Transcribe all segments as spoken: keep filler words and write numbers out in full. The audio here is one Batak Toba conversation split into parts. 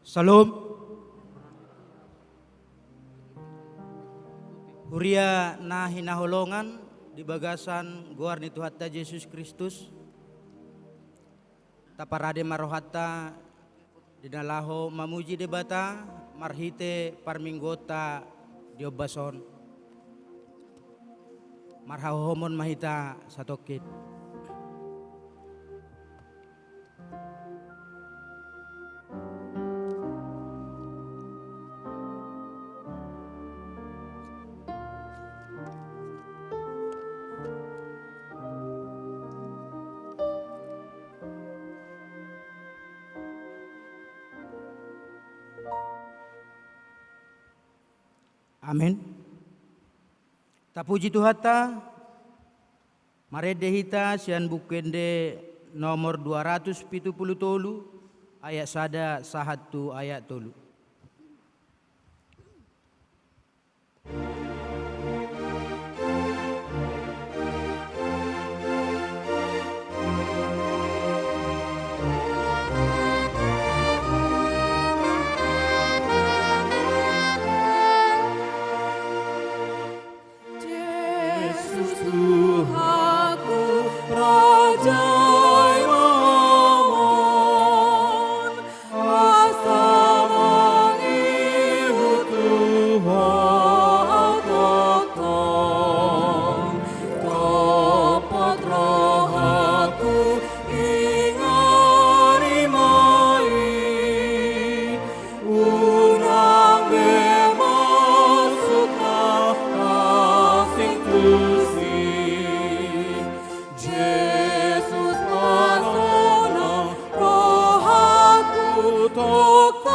Syalom. Huria na hinaholongan di bagasan goar ni Tuhanta Jesus Kristus, taparade ma rohanta di na laho mamuji Debata marhite parmingguonta di ombas on. Marhahohomon ma hita satongkin. Amen. Tapuji Tuhanta. Marende hita sian Buku Ende nomor dua ratus pitu pulu tolu, ayat sada sahat tu ayat tolu. Jesus Tuhanku, Raja i ma Ho, asa mangihut tu Ho au tongtong, tumpat rohangku ingani ma i. Unang be masuk na asing tusi. Jesus ma sonang rohangku tongtong,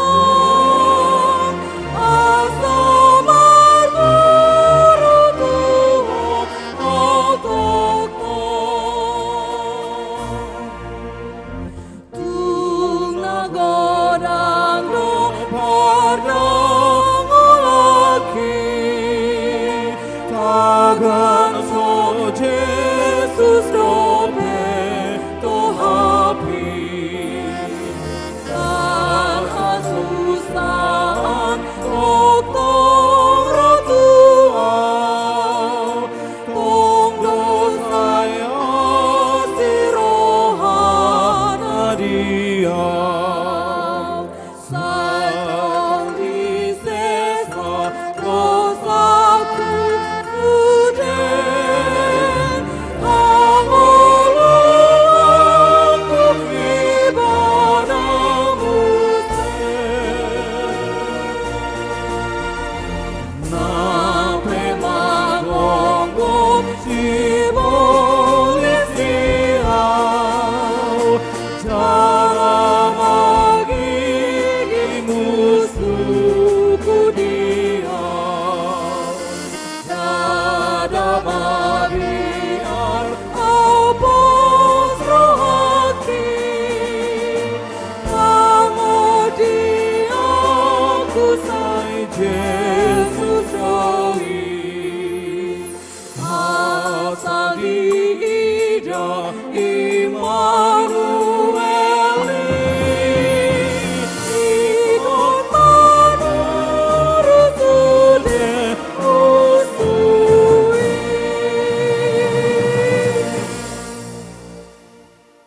asa marguru tu Ho au tongtong. Tung na godang do pardonganki, tagan so Jesus dope tohapi. Nang hasusaan tongtong ro tu Au, tong do sai asi rohana di Au. Sai tong disesa dosaku sude, hangoluanku ibana muse. Nang pe magonggom sibolis di Au, jala magigi musuhku di Au, ndada mabiar Au pos rohangki, nang on di angku sai Jesus do i. Asa diida Immanuel i, ingkon manuru sude musu i.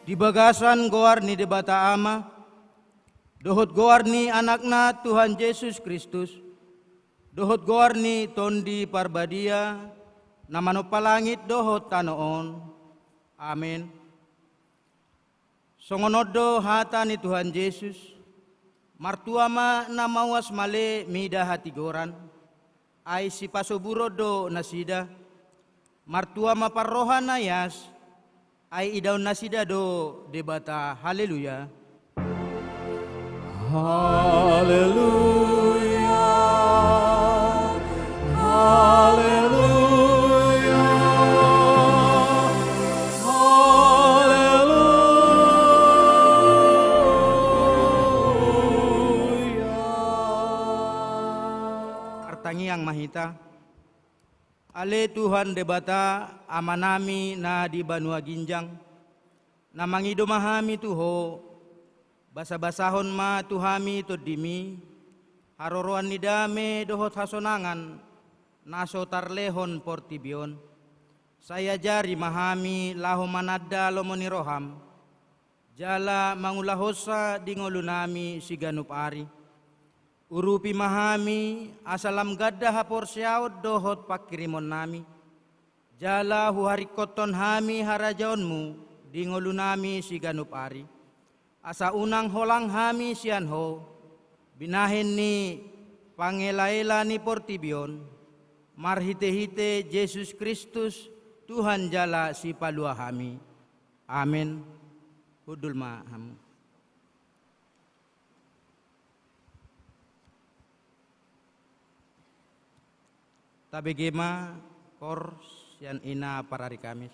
Di bagasan goar ni Debata Ama, dohot goar ni Anakna Tuhan Jesus Kristus, dohot goar ni Tondi Parbadia, na manompa langit dohot tano on. Amen. Songon on do hata ni Tuhan Jesus: Martua ma na mauas male mida hatigoran, ai sipasoburon do nasida. Martua ma parroha na ias, ai idaon nasida do Debata. Haleluya. Haleluya. Haleluya. Haleluya. Martangiang ma hita. Ale Tuhan Debata, Amanami na di banua ginjang, na mangido ma hami tu Ho, Basabasahon ma tu hami TondiMi haroroan ni dame dohot hasonangan na so tarlehon portibi on. Sai ajari ma hami laho mananda lomo ni rohaM, jala mangulahonsa di ngolunami siganup ari. Urupi ma hami asa lam ganda haporseaon dohot panghirimonnami, jala huharingkothon hami harajaonMu di ngolunami siganup ari. Asa unang holang hami sian Ho, binahen ni pangelaela ni portibi on, marhitehite Jesus Kristus, Tuhan jala Sipalua hami. Amen. Hundul ma hamu. Tabege ma koor sian ina parari Kamis.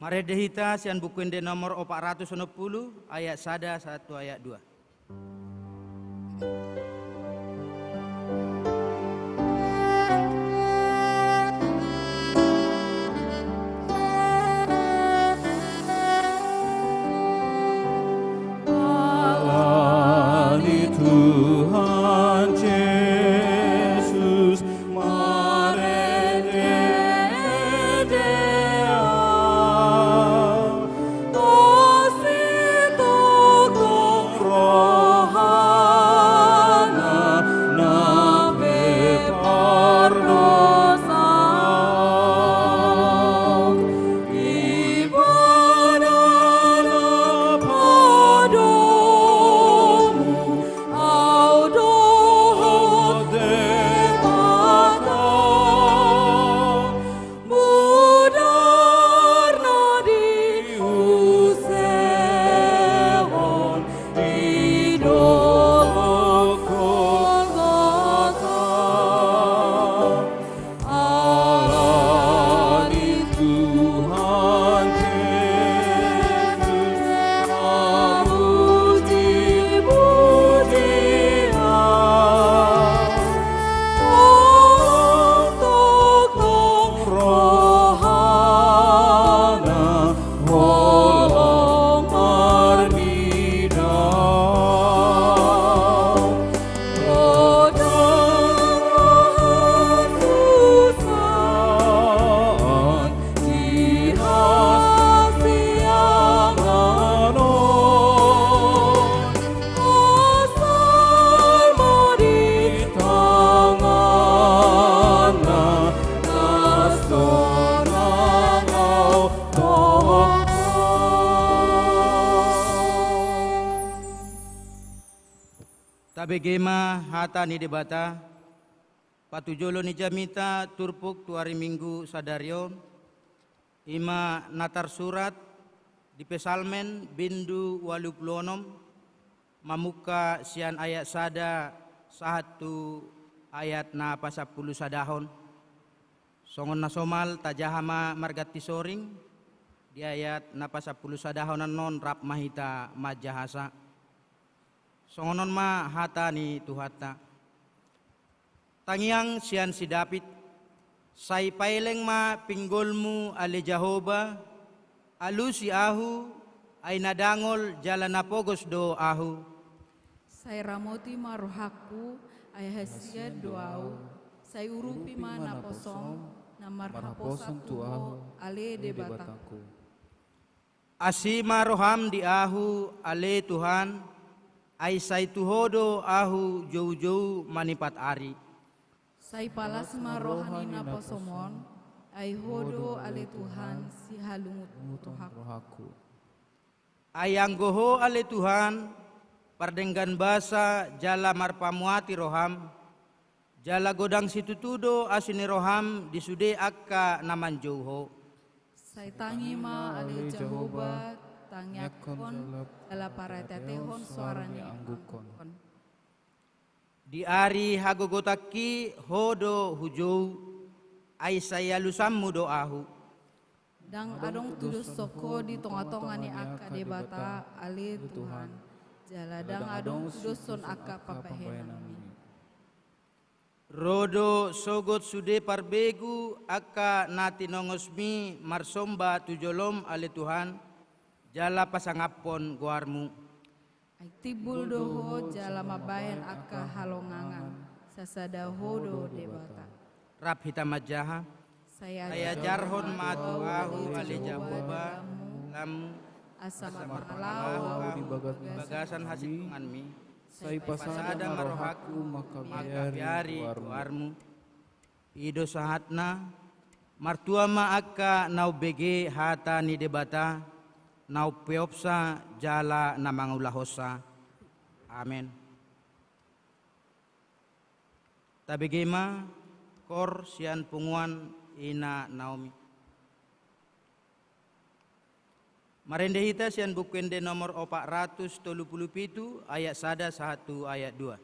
Marende hita sian Buku Ende nomor opat ratus onom pulu, ayat sada sahat tu ayat dua. Ala ni Tuhan Jesus, marende-ende au, tositongtong roha. Bege ma hata ni Debata, patujolo ni jamita turpuk tu ari Minggu sadari on, i ma na tarsurat di Psalmen bindu ualu pulu onom, mamungka sian ayat sada sahat tu ayat na pasampulu sadahon. Songon na somal tajaha ma marganti soring, di ayat na pasampulu sadahon annon rap ma hita manjahasa. Songon on ma hata ni Tuhanta. Tangiang sian si David. Sai paeleng ma pinggolmu ale Jahowa, alusi ahu, ai na dangol jala na pogos do ahu. Sai ramoti ma rohangku, ai hasian do ahu, sai urupi ma naposom, na marhaposan tu Ho, ale Debatangku. Asi ma roham di ahu, ale Tuhan, ai sai tu Ho do ahu joujou manipat ari. Sai palas ma roha ni naposom on, ai Ho do ale Tuhan sihalungut rohangku. Ai anggo Ho ale Tuhan, pardenggan basa jala marpamuati roham, jala godang situtu do asi ni roham di sude angka na manjou Ho. Sai tangi ma ale Jahowa, tangiangkon jala parateatehon soara ni anggukkon. Di ari hagogotanki Ho do hujou, ai sai alusanmu do ahu. Ndang adong tudoshon Ho di tongatonga ni angka debata, ale Tuhan, jala ndang adong tudoshon angka pambahenanmi. Ro do sogot sude parbegu angka na tinongosmi marsomba tu jolom ale Tuhan, jala pasangaphon goarmu. Ai timbul do Ho jala mambahen angka halongangan, sasada Ho do Debata. Rap hita manjaha. Sai ajarhon ma tu ahu ale Jahowa, lammu, asa marpangalao ahu di bagasan hasintonganmi. Sai pasada ma rohangku mangkabiari goarmu. I do sahatna. Martua ma angka na umbege hata ni Debata, na umpeopsa jala na mangulahonsa. Amen. Tabege ma koor sian punguan Ina Naomi. Marende hita sian Buku Ende nomor opat ratus tolu pulu pitu, ayat sada sahat tu ayat dua.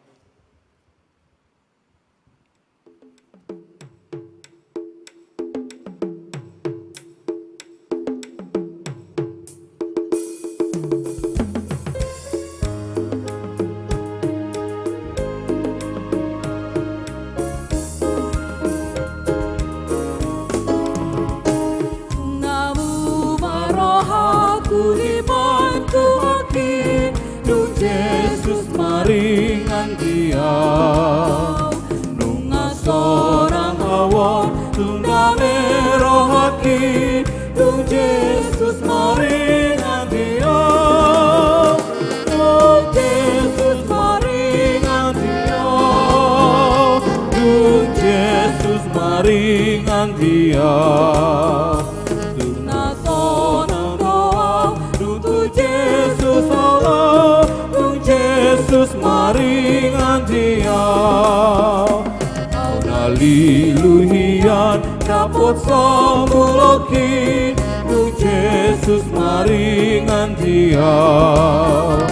Namu ma rohangku dipantuhonki, dung Jesus maringan di ahu. Nunga sonang ahu on, dung dame rohangki, dung Jesus maringan di ahu. Dung Jesus maringan di ahu, dung Jesus maringan di ahu. Tung na sonang do ahu, dung tu Jesus ahu laho, dung Jesus maringan di ahu. Ahu na lilu hian, dapot sombulongki, dung Jesus maringan di ahu.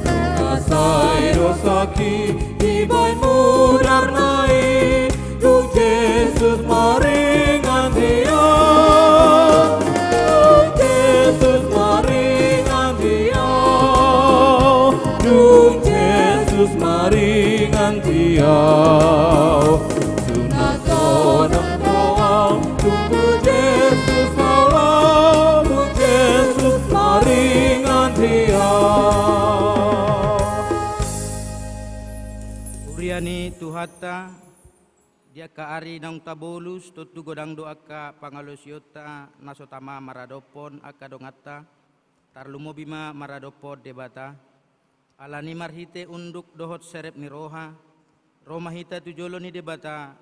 Nunga sai dosangki dibahen mudarna i, dung Jesus maringan di ahu. Dung Jesus maringan di ahu. Dung Jesus maringan di ahu. Tung na sonang do ahu, dung tu Jesus ahu laho, dung Jesus maringan di ahu. Huria ni Tuhanta, di angka ari naung tabolus, tontu godang do angka pangalaosionta na so tama maradophon angka donganta, tarlumobi ma maradophon Debata. Alani marhite unduk dohot serep ni roha, ro ma hita tu jolo ni Debata,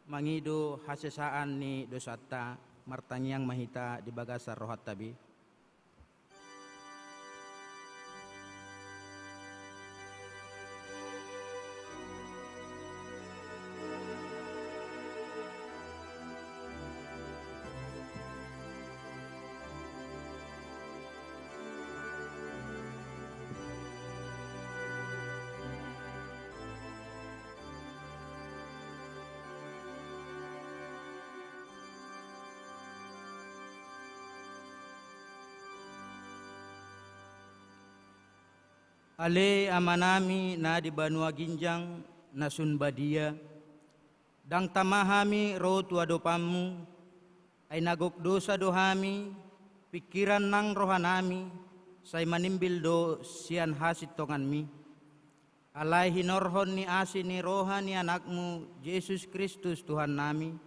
mangido hasesaan ni dosanta, martangiang ma hita di bagasan rohanta be. Ale Amanami na di banua ginjang, na sun badia, ndang tama hami ro tu adopanMu, ai na gok dosa do hami, pingkiran nang rohanami, sai manimbil do sian hasintonganMi. Alai hinorhon ni asi ni roha ni AnakMu, Jesus Kristus Tuhannami,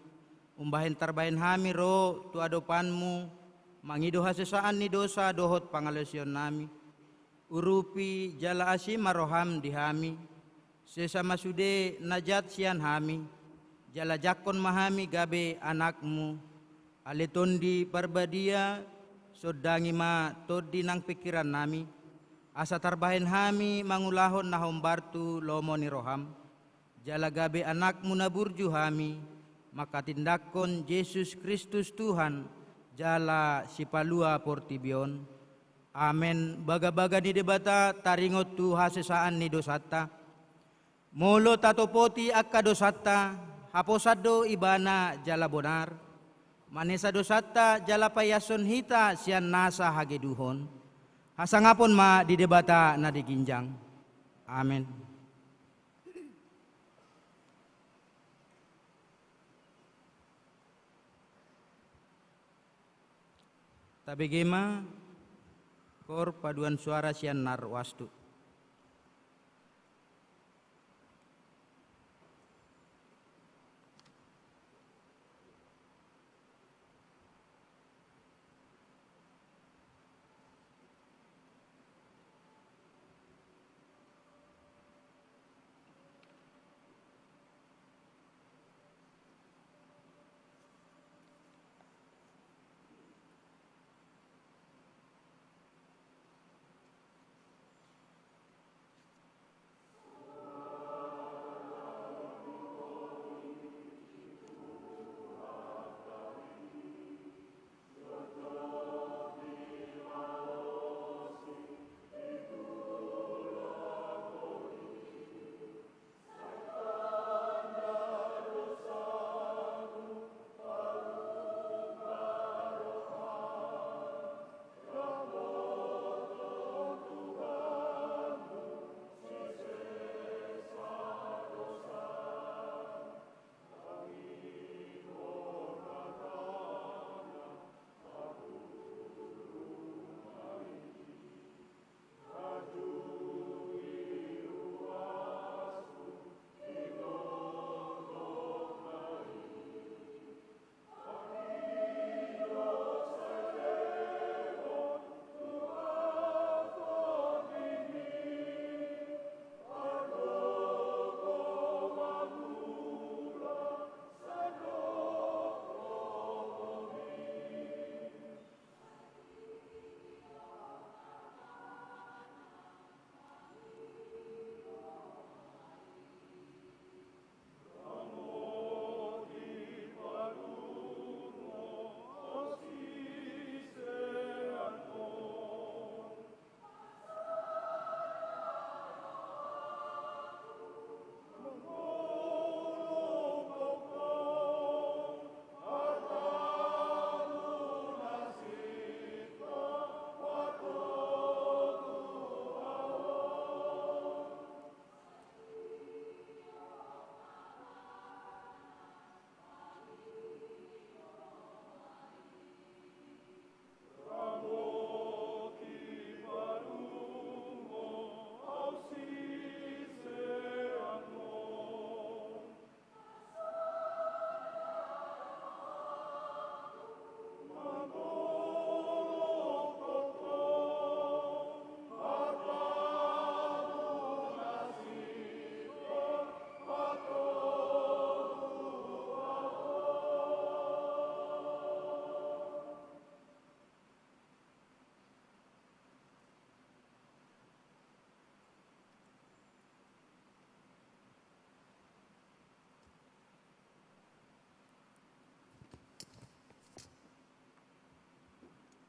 umbahen tarbahen hami ro tu adopanMu, mangido hasesaan ni dosa dohot pangalaosionnami, urupi jala asi ma rohaM di hami, sesa ma sude na jat sian hami, jala jangkon ma hami gabe anakMu, ale Tondi Parbadia, sondangi ma tondi nang pingkirannami, asa tarbahen hami mangulahon na hombar tu lomo ni rohaM, jala gabe anakMu na burju hami, manghatindanghon Jesus Kristus Tuhan, jala Sipalua portibi on. Amen. Bagabaga ni Debata taringot tu hasesaan ni dosanta. Molo tatopoti angka dosanta, haposan do Ibana jala bonar, manesa dosanta jala paiashon hita sian nasa hageduhon. Hasangapon ma di Debata na di ginjang. Amen. Tabege ma, kor paduan suara sian Narwastu.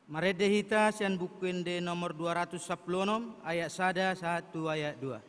Marende hita sian Buku Ende nomor dua ratus sampulu onom, ayat sada sahat tu ayat dua.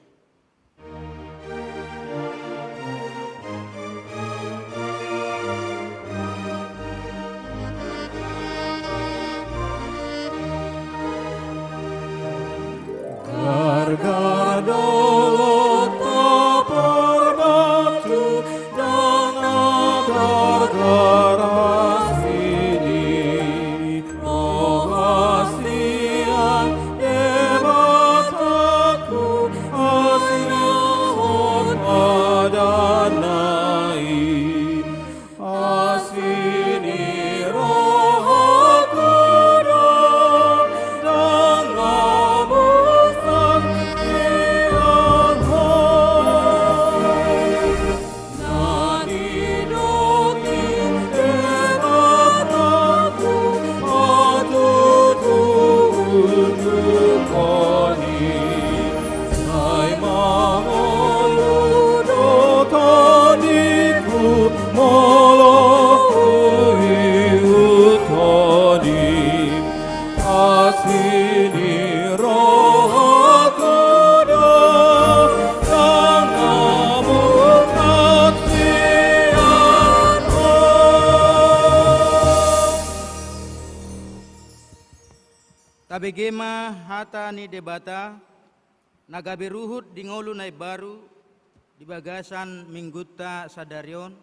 Tabege ma hata ni Debata, na gabe ruhut di ngolu na imbaru, di bagasan minggunta sadari on,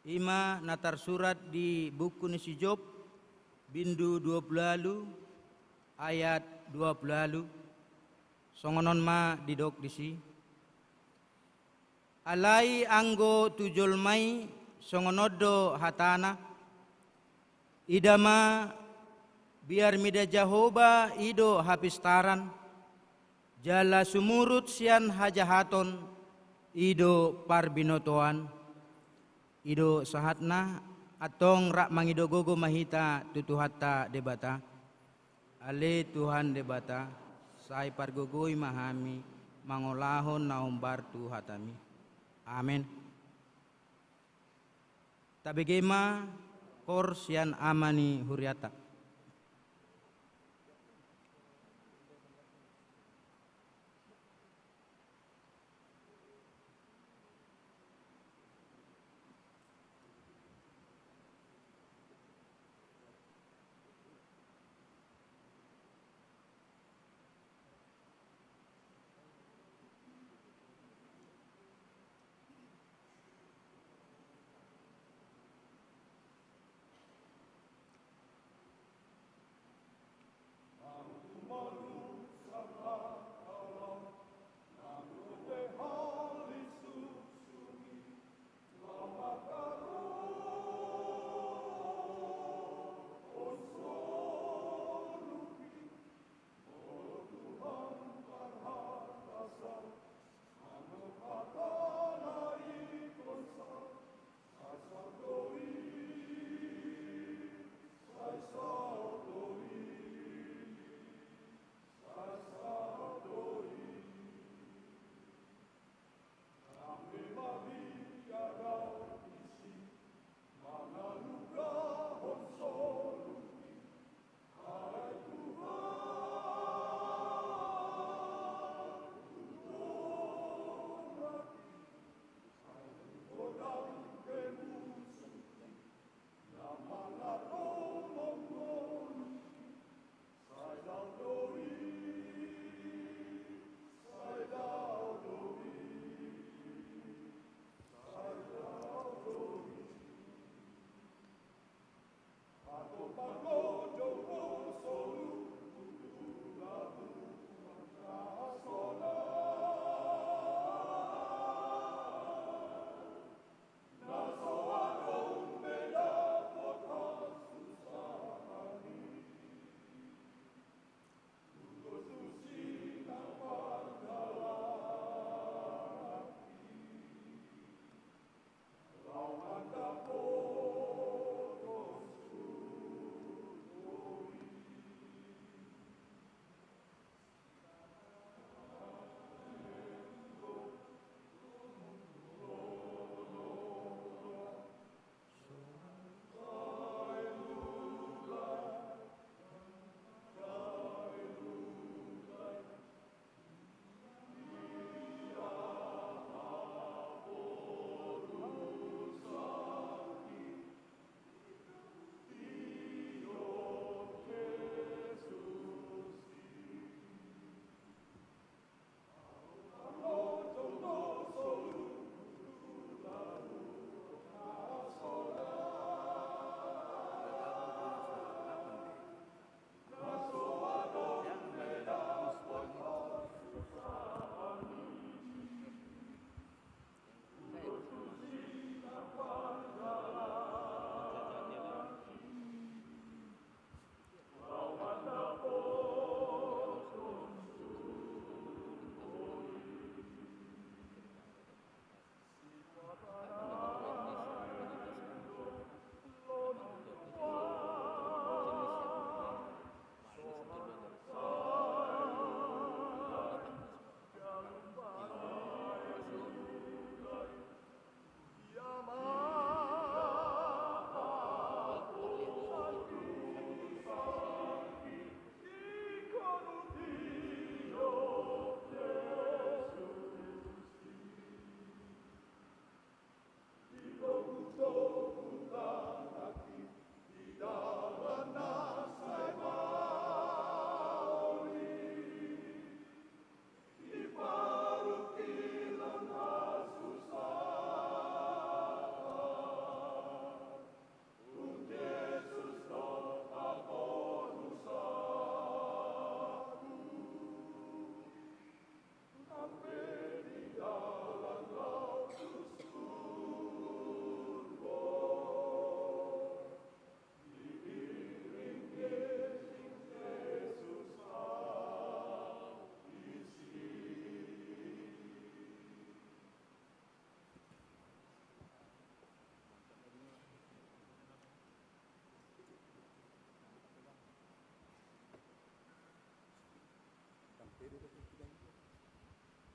i ma na tarsurat di buku ni si Job, bindu dua pulu ualu, ayat dua pulu ualu, songon on ma didok disi. Alai anggo tu jolma i songon on do hatana, ida ma, biar mida Jahowa i do hapistaran, jala sumurut sian hajahaton i do parbinotoan. I do sahatna. Antong rap mangido gogo ma hita tu Tuhanta Debata. Ale Tuhan Debata, sai pargogoi ma hami mangolahon na hombar tu hataMi. Amen. Tabege ma koor sian ama ni huriata.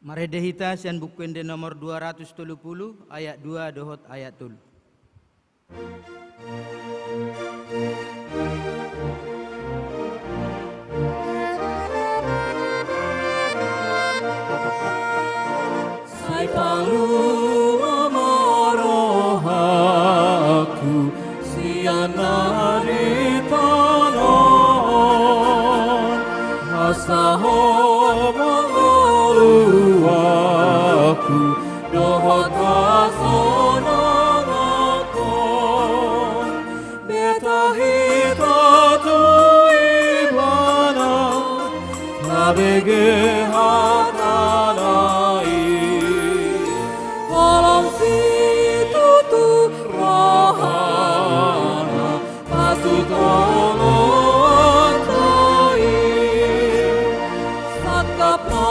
Marende hita sian Buku Ende nomor dua ratus tolu pulu, ayat dua dohot ayat tolu. Sai palumo ma rohangku sian na di tano on, asa Ho ma ngoluangku dohot hasonanganku. Beta hita tu Ibana, tabege hatana i. Holong situtu rohana, patut oloanta i. Sangkap na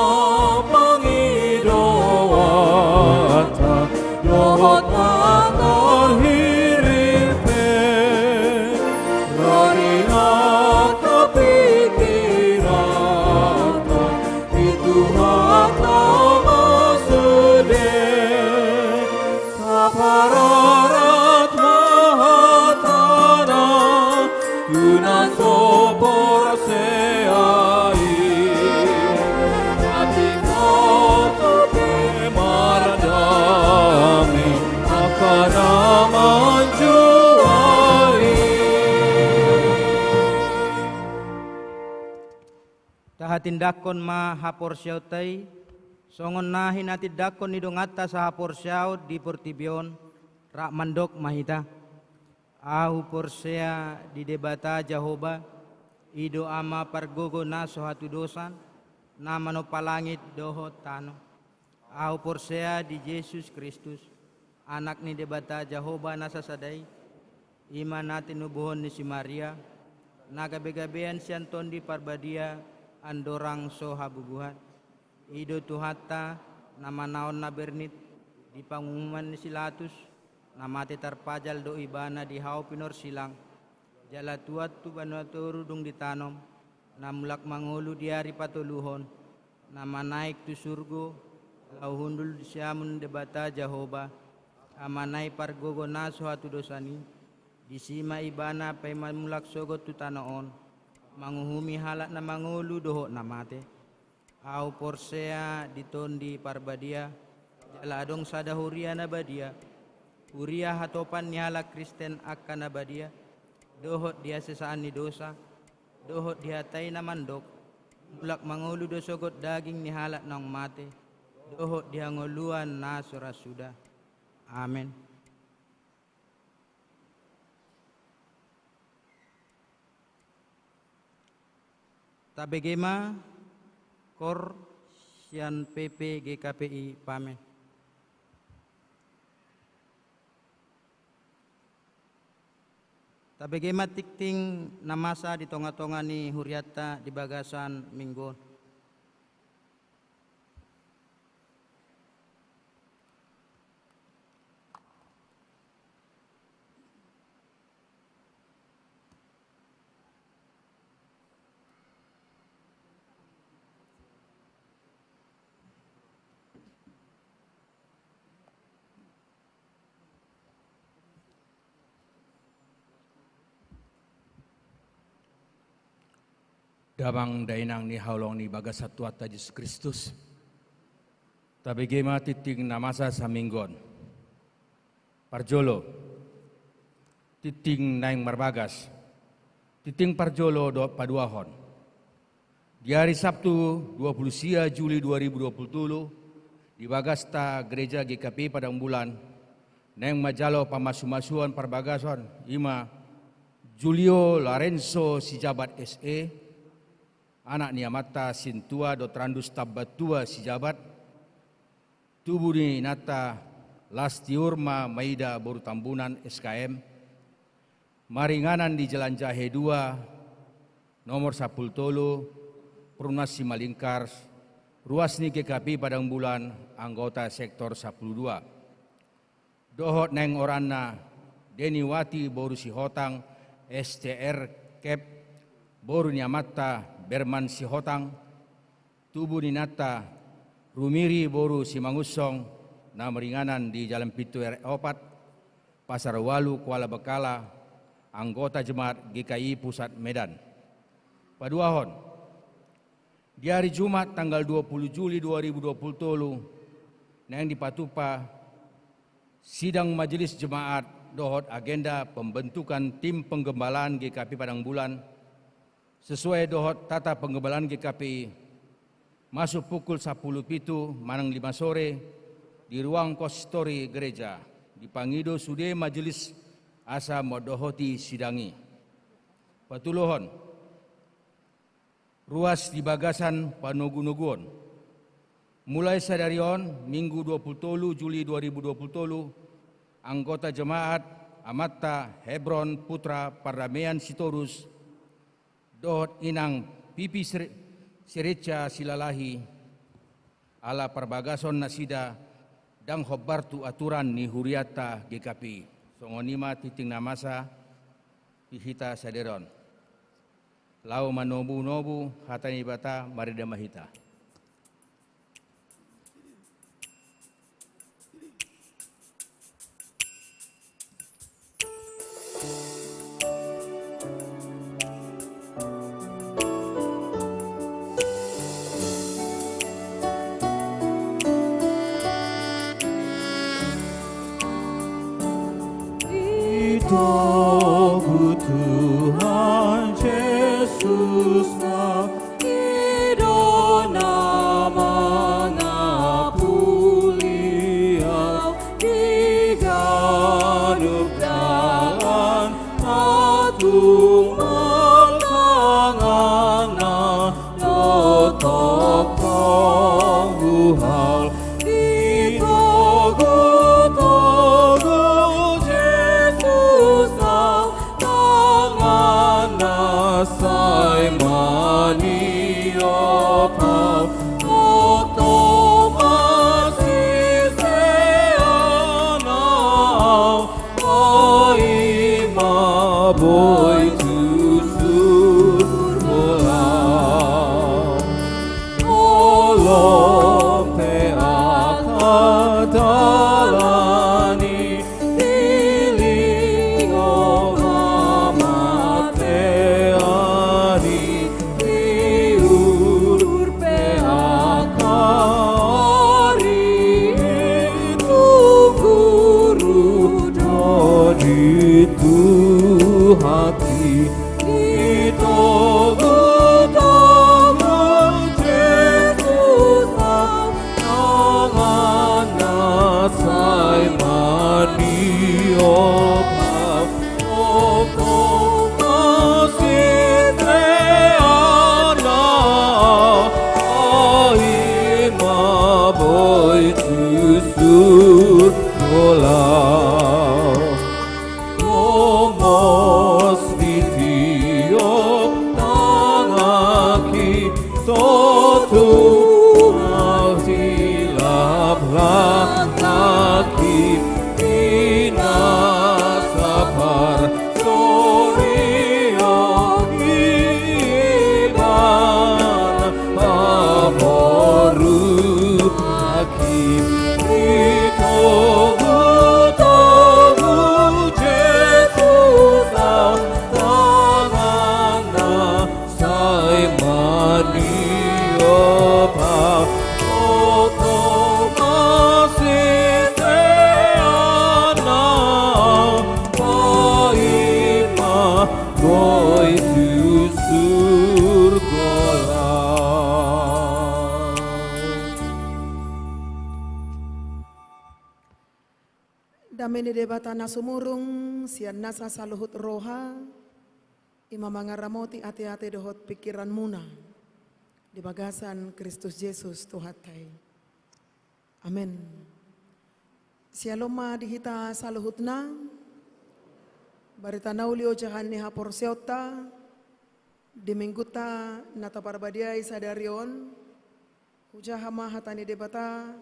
pangidoanta dohot na tarhirip pe, rari na tapikiranta, di Tuhanta ma sude. Tapararat ma hatana tu na so porsea i. Tapi Ho pe mardame angka na manjua i. Tahatindangkon ma haporseaonta i, songon na hinatindangkon ni donganta sahaporseaon di portibi on, rap mandok ma hita: Ahu porsea di Debata Jahowa, i do Ama pargogo na so hatudosan, na manompa langit dohot tano. Ahu porsea di Jesus Kristus, Anak ni Debata Jahowa na sasada i, i ma na tinubuhon ni si Maria, na gabegabean sian Tondi Parbadia, andorang so habubuhan. I do Tuhanta, na manaon na bernit, di panguhuman ni si Latus, na mate tarpajal do Ibana di hau pinorsilang, jala tuat tu banua toru dung ditanom, na mulak mangolu di ari patoluhon, na manaek tu surgo, laho hundul di siamun Debata Jahowa, Ama nai pargogo na so hatudosan i. Disi ma Ibana paima mulak sogot tu tano on, manguhumi halak na mangolu dohot na mate. Ahu porsea di Tondi Parbadia, jala adong sada huria na badia, huria hatopan ni halak Kristen angka na badia, dohot di hasesaan ni dosa, dohot di hata i na mandok: Mulak mangolu do sogot daging ni halak naung mate, dohot di hangoluan na so ra suda. Amen. Tabege ma kor sian P P G K P I Pamen. Tabege ma tingting na masa di tongatonga ni hurianta di bagasan minggu on. Damang dainang ni haholongan ni bagasan Tuhanta Jesus Kristus. Tabege ma tingting na masa saminggu on. Parjolo, tingting naeng marbagas. Tingting parjolo dohot paduahon. Di ari Sabtu dua pulu sia Juli dua ribu dua pulu tolu, di bagasta Gereja G K P I Padang Bulan, naeng manjalo pamasumasuon parbagason, i ma Julio Lorenzo Sijabat S E, anak ni amanta Sintua dohot Randus Tambatua Sijabat, tubu ni inanta Lastiurma Maida boru Tambunan S K M, maringanan di Jalan Jahe dua, nomor sampulu tolu, Perumnas Simalingkar, ruas ni G K P I Padang Bulan, anggota sektor sampulu dua. Dohot naeng oranna Deniwati boru Sihotang, S T R Kep, boru ni amanta Berman Sihotang, tubu ni inanta Rumiri boru Simangunsong, na maringanan di Jalan Pintu R opat, Pasar Ualu, Kuala Bengkala, anggota jemaat G K I Pusat Medan. Paduahon, di hari Jumat tanggal dua puluh Juli dua ribu dua puluh tolu, naeng dipatupa sidang majelis jemaat dohot agenda pembentukan tim penggembalaan G K P Padang Bulan, sesuai dohot tata penggembalaan G K P I, masuk pukul sapuluh pitu manang lima sore di ruang konsistori gereja, dipangido sude majelis asa mandohoti sidang i. Patoluhon, ruas di bagasan panogunoguon. Mulai sadari on, Minggu dua puluh tolu Juli dua ribu dua puluh tolu, anggota jemaat Amanta Hebron Putra Pardamean Sitorus dohot Inang Pipi Sire-, Sireca Silalahi, ala parbagason nasida ndang hombar tu aturan ni hurianta G K P I. Songon i ma tintin na masa di hita sadari on. Laho manobunobu hata ni Debata, marende ma hita. Itogu Tuhan Jesus na, i do na mangapuli au di ganup dalan, na tung martangan na dohot tongtong huhal. Itogu, togu Jesus au, tanganna sai maniop au, tongtong ma siseanna au, ai ma boi tu surgo au. Holong pe angka dalan i, dilingom hamatean i, diuhur pe angka ari i, tung guru do di Tuhan i. Itogu, togu Jesus au, tanganna sai maniop au, tongtong ma siseanna au, ai ma boi tu surgo au. Gomos ditiop tanganki, so tulang dilap langkangki, di na saparsaorionki ibana pamoruonki. Itogu, togu Jesus au, tanganna sai maniop au, tongtong ma siseanna au, ai ma boi tu surgo au. Dame ni Debata na sumurung sian nasa saluhut roha, i ma mangaramoti ateate dohot pingkiranmuna di bagasan Kristus Jesus Tuhanta i. Amen. Syalom ma di hita saluhutna. Barita na uli ojahan ni haporseaonta di Minggunta na taparbadiai sadari on. Hujaha ma hata ni Debata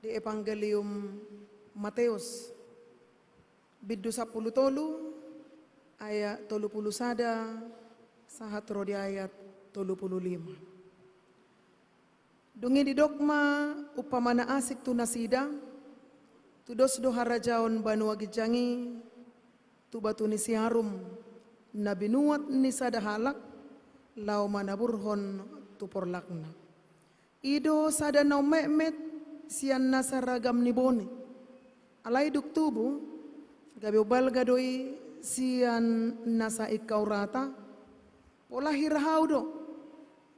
di Evangelium Mateus, bindu sampulu tolu, ayat tolu pulu sada sahat ro di ayat tolu pulu lima. Dung i didok ma umpama na asing tu nasida: Tudos do harajaon banua ginjang i tu batu ni siarum, na binuat ni sada halak, laho manaburhon tu porlakna. I do sada naung metmet sian nasa ragam ni boni. Alai dung tubu, gabe umbalga do i sian nasa ingkau rata, pola hira hau do,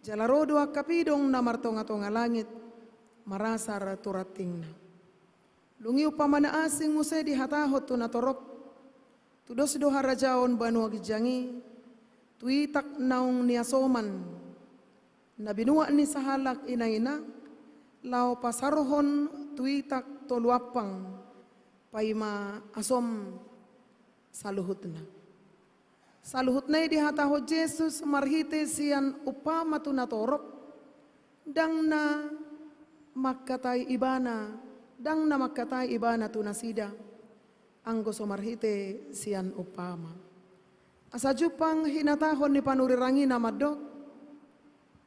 jala ro do angka pidong na martongatonga langit, marasar tu rantingna. Dung i umpama na asing muse dihatahon tu natorop: Tudos do harajaon banua ginjang i tu itak naung niasoman, na binuat ni sahalak inaina, laho pasarhon tu itak tolu ampang, paima asom saluhutna. Saluhutna i dihatahon Jesus marhite sian umpama tu natorop, ndang na mangkatai ibana, ndang na mangkatai ibana tu nasida, anggo so marhite sian umpama. Asa jumpang hinatahon ni panurirang i na mandok: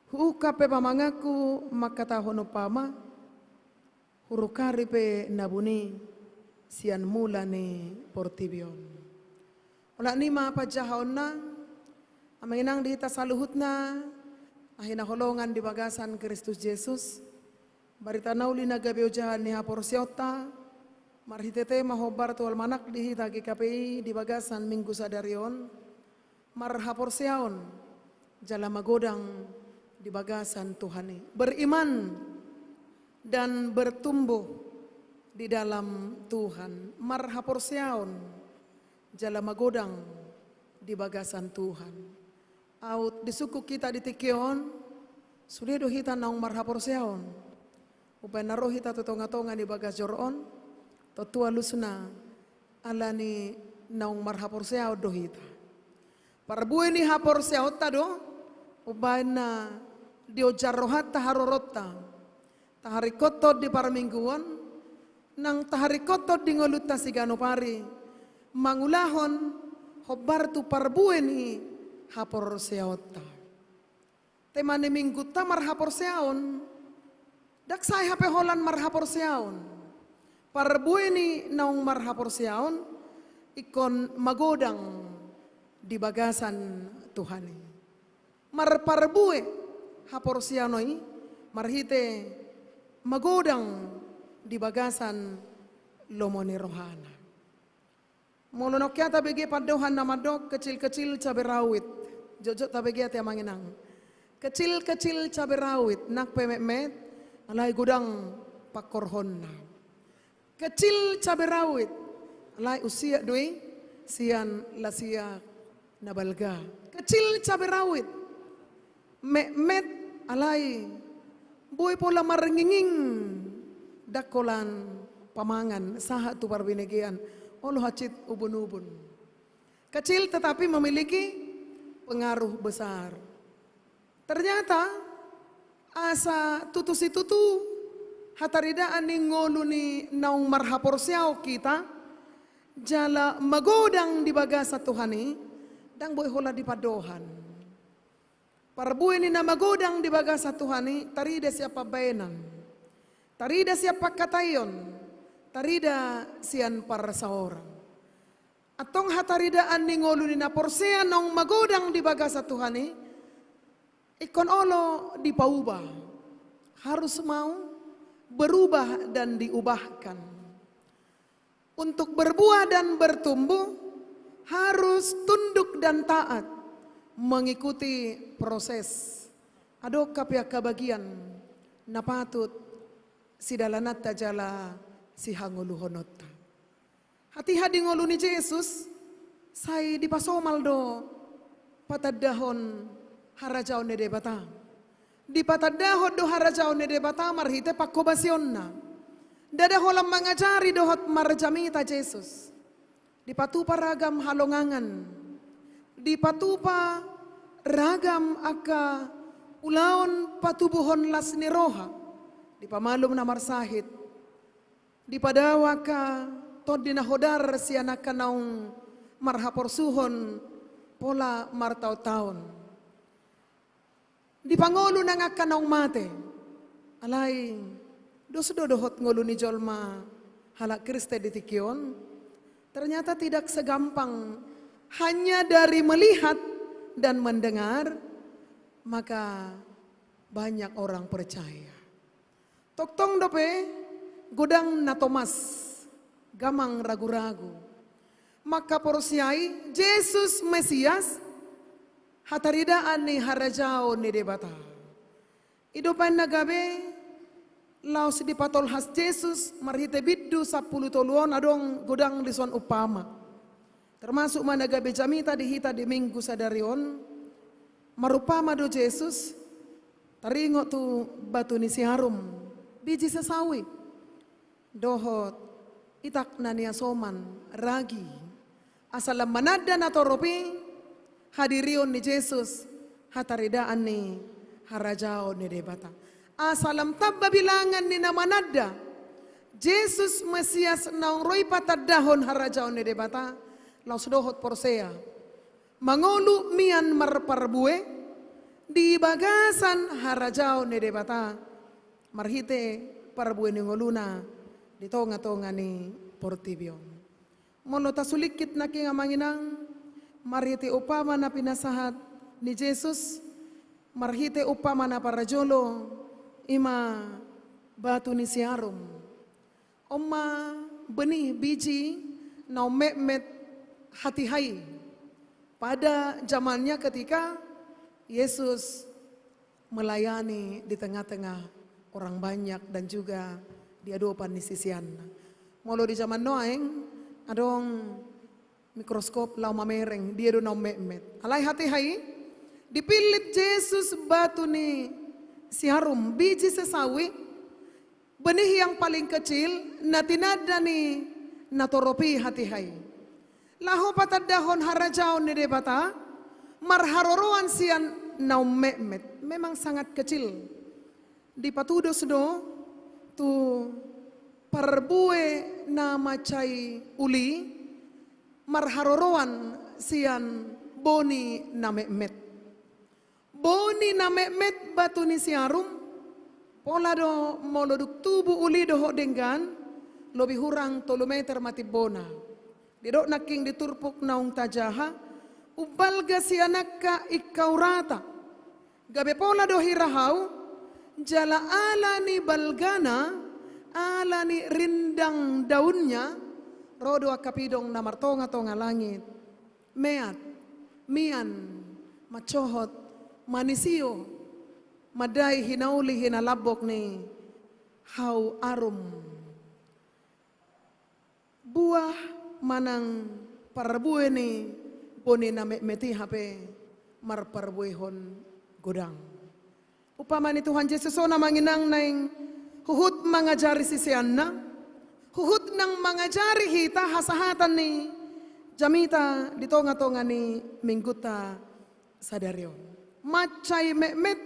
Huungkap pe pamanganku mangkatahon umpama, hurungkari pe na buni sian mula ni portibi on. Olat ni i ma panjahaonna, amang inang, di hita saluhutna na hinaholongan di bagasan Kristus Jesus. Barita na uli na gabe ojahan ni haporseaonta, marhite tema hombar tu almanak di hita GKPI di bagasan minggu sadari on, marhaporseaon jala magodang di bagasan Tuhan i. Beriman dan bertumbuh di dalam Tuhan. Marhaporseaon jala magodang di bagasan Tuhan. Aut disungkun hita di tingki on, sude do hita naung marhaporseaon. Umbaen na ro hita tu tongatonga ni bagas joro on, tontu alusna ala ni naung marhaporseaon do hita. Parbue ni haporseaonta do umbaen na dionjar rohanta, haroronta, taharingkothon di parmingguon, nang taharingkothon di ngolunta siganup ari, mangulahon hombar tu parbue ni haporseaonta. Tema ni minggunta marhaporseaon. Ndang sae hape holan marhaporseaon. Parbue ni naung marhaporseaon ingkon magodang di bagasan Tuhan i. Marparbue haporseaon i marhite magodang di bagasan lomo ni rohana. Molo naung hea tabege pandohan na mandok kecil-kecil cabai rawit. Jotjot tabege ate, amang inang. Kecil-kecil cabai rawit, nang pe metmet, alai godang pangkorhonna. Kecil cabai rawit, alai usiak do i sian lasiak na balga. Kecil cabai rawit, metmet, alai boi pola marnginging, ndang holan pamangan sahat tu parbinegean, olo hansit ubunubun. Kecil tetapi memiliki pengaruh besar. Ternyata asa tutu situtu hataridaan ni ngolu ni naung marhaporseaon hita jala magodang di bagasan Tuhan i, ndang boi holan dipandohan. Parbue ni na magodang di bagasan Tuhan i tarida sian pambaenan, tarida sian pangkataion, tarida sian parsaoran. Antong hataridaan ni ngolu ni na porsea naung magodang di bagasan Tuhan i ingkon olo dipauba. Harus mau berubah dan diubahkan. Untuk berbuah dan bertumbuh, harus tunduk dan taat mengikuti proses. Adong hape angka bagian na patut sidalananta jala sihangoluhononta. Hatiha di ngolu ni Jesus, sai dipasomal do patandahon harajaon ni Debata. Dipatandahon do harajaon ni Debata marhite panghobasionna. Ndada holan mangajari dohot marjamita Jesus. Dipatupa ragam halongangan. Dipatupa ragam angka ulaon patubuhon las ni roha. Dipamalum na marsahit. Dipadao angka tondi na hodar sian angka naung marhaporsuhon pola martaontaon. Dipangolu nang angka naung mate. Alai dos do dohot ngolu ni jolma halak Kristen di tingki on. Ternyata tidak segampang hanya dari melihat dan mendengar maka banyak orang percaya. Tongtong dope godang na tomas, gamang ragu-ragu mangkaporseai Jesus Mesias, hataridaan ni harajaon ni Debata. I do umbahen na gabe laos dipatolhas Jesus marhite bindu sampulu tolu on, adong godang dison umpama. Termasuk ma na gabe jamita di hita di Minggu sadari on, marumpama do Jesus taringot tu batu ni siarum, biji sesawi, dohot itak na niasoman, ragi. Asa lam mananda na torop i hadirion ni Jesus, hataridaan ni harajaon ni Debata. Asa lam tamba bilangan ni na mananda Jesus Mesias naung ro i patandahon harajaon ni Debata, laos dohot porsea mangolu mian marparbue di bagasan harajaon ni Debata, marhite parbue ni ngoluna di tonga-tonga ni portibi on. Molo tasulingkit nangkin, amang inang, marhite umpama na pinasahat ni Jesus, marhite umpama na parjolo, i ma batu ni siarum. On ma benih, biji, naung metmet hatiha i pada zamannya ketika Yesus melayani di tengah-tengah orang banyak dan juga di adopan ni siseanna. Molo di zaman nuaeng, adong mikroskop laho mamereng dia do naung metmet. Alai hatiha i dipillit Jesus batu ni siarum, biji sesawi, benih yang paling kecil, na tinanda ni na torop i hatiha i laho patandahon harajaon ni Debata, marharoroan sian naung metmet, memang sangat kecil. Dipatudos do tu parbue na mansai uli, marharoroan sian boni na metmet. Boni na metmet, batu ni siarum, pola do molo dung tubu uli dohot denggan, lobi hurang tolu meter ma timbona. Didok nangkin di turpuk naung tajaha, umbalga sian angka ingkau rata. Gabe pola do hira hau, jala ala ni balgana, ala ni rindang daunnya, ro do angka pidong na martonga-tonga langit. Meat, mian, mansohot, manisio, mandai hinauli hinalambok ni hau arum. Buah manang parbue ni boni na metmet i hape marparbuehon godang. Umpama ni Tuhan Jesus on, amang inang, naeng huhut mangajari siseanna, huhut nang mangajari hita hasahatan ni jamita di tonga-tonga ni Minggunta sadari on. Mansai metmet,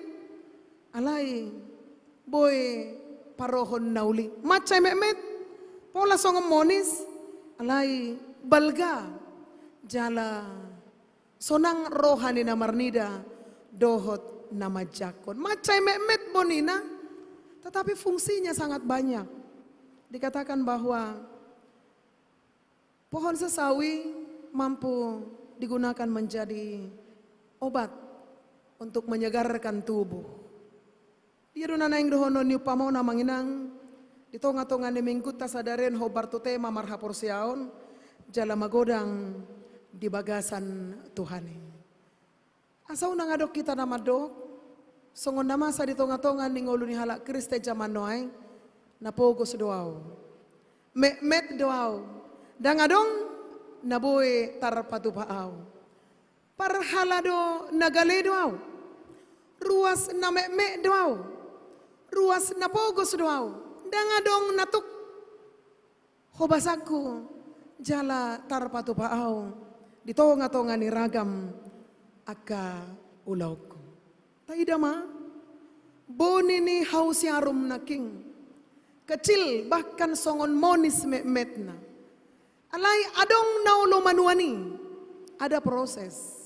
alai boi parohon na uli. Mansai metmet, pola songon monis, alai balga, jala sonang roha ni na marnida dohot na manjangkon. Mansai metmet bonina, tetapi fungsinya sangat banyak. Dikatakan bahwa pohon sesawi mampu digunakan menjadi obat untuk menyegarkan tubuh. Dia do na naeng dohonon ni umpama on, amang inang, di tonga-tonga ni Minggunta sadari on, hombar tu tema marhaporseaon jala magodang di bagasan Tuhan i. Asa unang adong hita na mandok songon na masa di tonga-tonga ni ngolu ni halak Kristen zaman nuaeng, na pogos do ahu, metmet do ahu, ndang adong na boi tarpatupa ahu. Parhalado na gale do ahu, ruas na metmet do ahu, ruas na pogos do ahu, ndang adong na tuk hobasangku jala tarpatupa ahu di tonga-tonga ni ragam angka ulaonku. Taida ma, boni ni hau siarum nangkin, kecil, bahkan songon monis metmetna. Alai adong na olo manuan i, ada proses.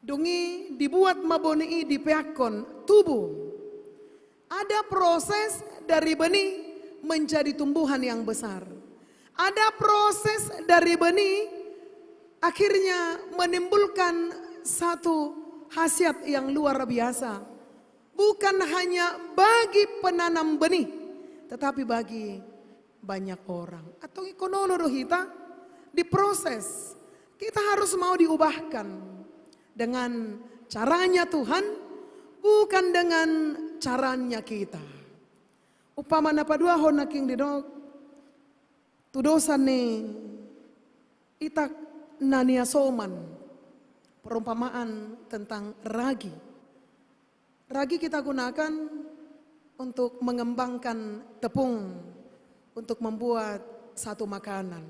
Dung i dibuat ma boni i, dipeakkon, tubu. Ada proses dari benih menjadi tumbuhan yang besar. Ada proses dari benih akhirnya menimbulkan satu khasiat yang luar biasa. Bukan hanya bagi penanam benih, tetapi bagi banyak orang. Antong ingkon olo do hita diproses. Kita harus mau diubahkan dengan caranya Tuhan, bukan dengan caranya kita. Umpama na paduahon nangkin didok, tudosan ni itak na niasoman, perumpamaan tentang ragi. Ragi kita gunakan untuk mengembangkan tepung, untuk membuat satu makanan.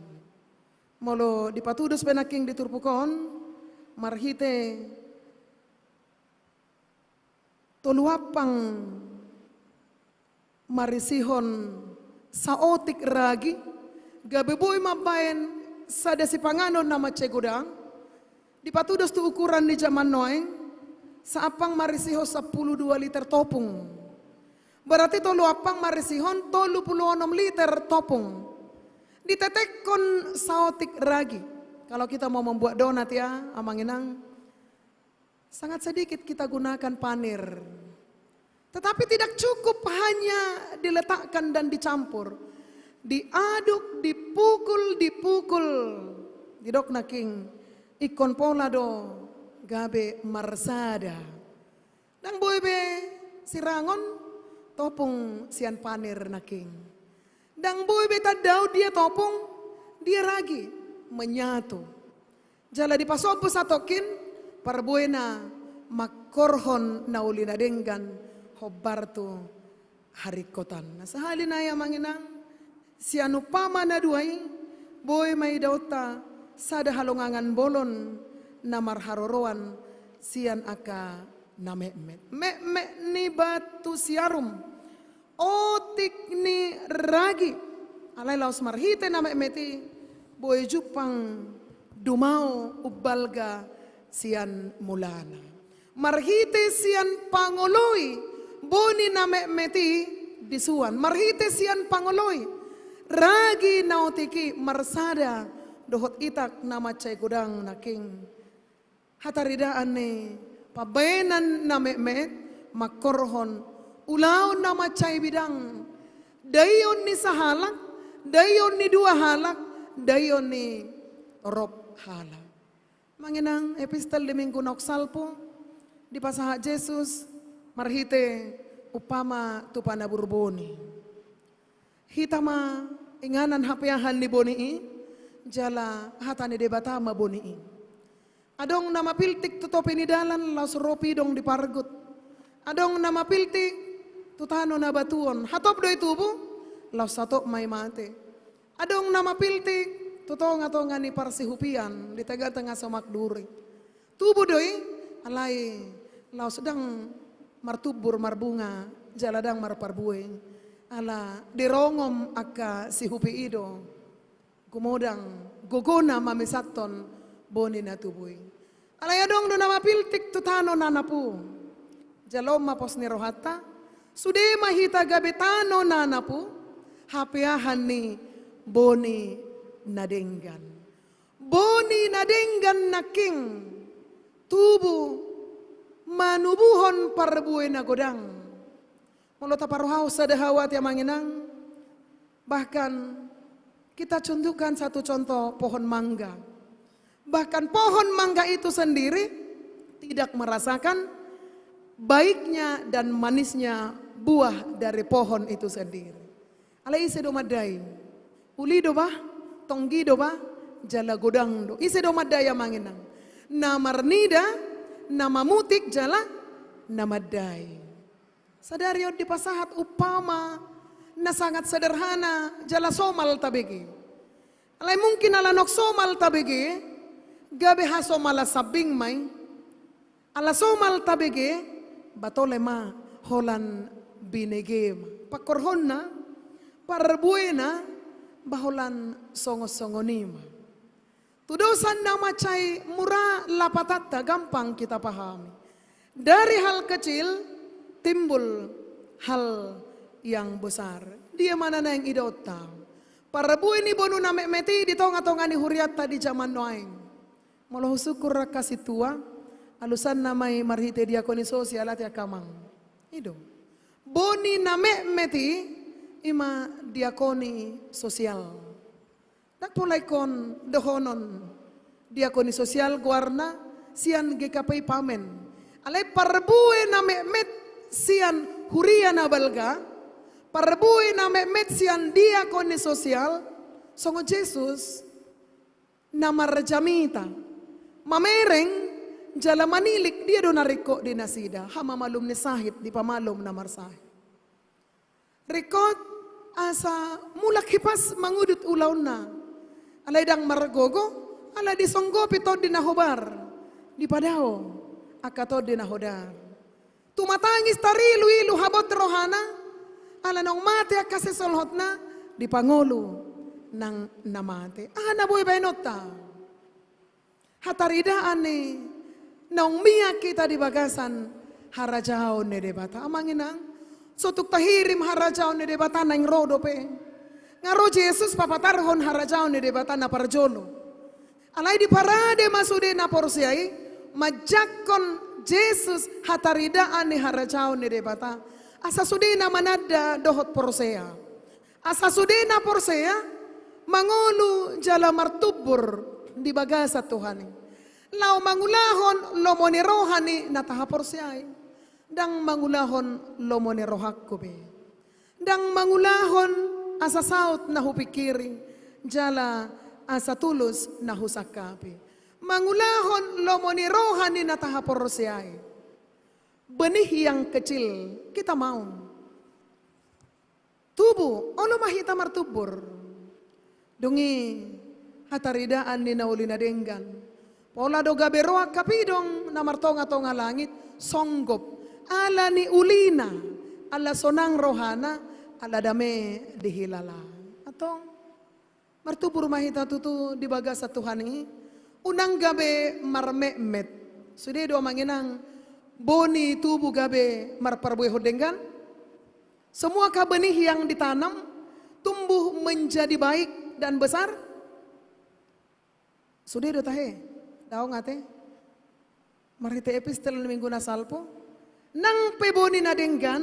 Molo dipatudos pe nangkin di turpuk on, marhite tolu ampang marisihon saotik ragi, gabe boi mambaen sada sipanganon na mansai godang, dipatudos tu ukuran ni jaman nuaeng, saampang marisihon sampulu dua liter topung. Berarti tolu ampang marisihon tolu pulu onom liter topung. Ditetekkon saotik ragi. Kalau kita mau membuat donat ya, amang inang, sangat sedikit kita gunakan panir. Tetapi tidak cukup hanya diletakkan dan dicampur. Diaduk, dipukul, dipukul. Didok nangkin, ingkon pola do gabe marsada. Ndang boi be sirangon topung sian panir nangkin. Ndang boi be tandao dia topung, dia ragi, menyatu. Jala dipasombu satongkin, parbuena mangkorhon na uli na denggan hombar tu haringkotan. Na sahali nai amang inang, sian umpama na dua i, boi ma idaonta sada halongangan bolon na marharoroan sian angka na metmet. Metmet ni batu siarum, otik ni ragi. Alai laos marhite na metmet i, boi jumpang dumao umbalga sian mulana. Marhite sian pangoloi, boni na metmet i disuan. Marhite sian pangoloi, ragi na otik i marsada dohot itak na mansai godang nangkin. Hataridaan ni pambaenan na metmet mangkorhon ulaon na mansai bidang. Daion ni sahalak, daion ni dua halak, daion ni torop halak. Amang inang, epistel di minggu naung salpu, dipasahat Jesus marhite umpama tu panabur boni. Hita ma inganan hapeahan ni boni i, jala hata ni Debata ma boni i. Adong na mapiltik tu topi ni dalan, laos ro pidong di pargut. Adong na mapiltik tu tano na batuon, hatop do i tubu, laos hatop ma i mate. Adong na mapiltik tu tongatonga ni parsihupian, di tengatenga somak duri. Tubu do i, alai laos ndang martumbur marbunga, jala ndang marparbue. Ala dirongom angka sihupi i do gumodang gogona mamisathon boni na tubu i. Alai adong do na mapiltik tu tano na napu. Jalo ma pos ni rohanta, sude ma hita gabe tano na napu, hapeahan ni boni na denggan. Boni na denggan nangkin tubu manubuhon parbue na godang. Molo taparrohahon sada hau ate amang inang, bahkan kita contohkan satu contoh pohon mangga. Bahkan pohon mangga itu sendiri tidak merasakan baiknya dan manisnya buah dari pohon itu sendiri. Alai ise do mandai? Uli do bah, tonggi do bah, jala godang do. Ise do mandai amang inang? Na marnida, na mamutik jala na mandai. Sadari on dipasahat umpama na sangat sederhana jala somal tabege. Alai mungkin ala naung somal tabege, gabe hasomalan sambing ma i. Ala somal tabege, ba tole ma holan binege ma. Pangkorhonna, parbuena, ba holan songonsongon i ma. Tudosan na mansai mura lapatanta, gampang kita pahami. Dari hal kecil timbul hal yang besar. Dia ma na naeng idaonta parbue ni boru na metmet i di tongatonga ni hurianta di jaman nuaeng. Molo husungkun angka sintua, alusanna ma i marhite diakoni sosial ate angka amang. I do. Boru na metmet i, i ma diakoni sosial. Ndang pola ingkon dohonon diakoni sosial goarna sian G K P I Pamen. Alai parbue na metmet sian huria na balga, parbue na metmet sian diakoni sosial, songon Jesus na marjamita, mamereng jala manilik dia do na ringkot di nasida, hamamalum ni sahit dipamalum na marsahit. Ringkot asa mulak hipas mangudut ulaonna. Alai ndang margogo, ala disonggopi tondi na hobar, dipadao angka tondi na hodar. Tumatangis tariluilu habot rohana, ala naung mate angka sisolhotna, dipangolu nang na mate. Aha na boi baenonta? Hataridaan ni naung mian hita di bagasan harajaon ni Debata. Amang inang, so tung tahirim harajaon ni Debata naeng ro dope. Nga ro Jesus papatarhon harajaon ni Debata na parjolo. Alai diparade ma sude na porsea i, manjangkon Jesus hataridaan ni harajaon ni Debata. Asa sude na mananda dohot porsea. Asa sude na porsea, mangolu jala martumbur di bagasan Tuhan i. Laho mangulahon lomo ni roha ni na tahaporseai. Ndang mangulahon lomo ni rohangku be. Ndang mangulahon asa saut na hupingkiri, jala asa tulus na husangkapi. Mangulahon lomo ni roha ni na tahaporseai. Benih yang kecil, kita mau. Tubu, olo ma hita martumbur. Dung i hataridaan ni na uli na denggan. Pola do gabe ro angka pidong na martongatonga langit, songgop. Ala ni ulina, ala sonang rohana, ala dame dihilala. Antong, martumbur ma hita tutu di bagasan Tuhan i, unang gabe marmetmet. Sude do amang inang, boni tubu gabe marparbuehon denggan. Semua ka benih yang ditanam tumbuh menjadi baik dan besar. Sude do tahe, daong ate. Marhite epistel ni minggu na salpu. Nang pe boni na denggan,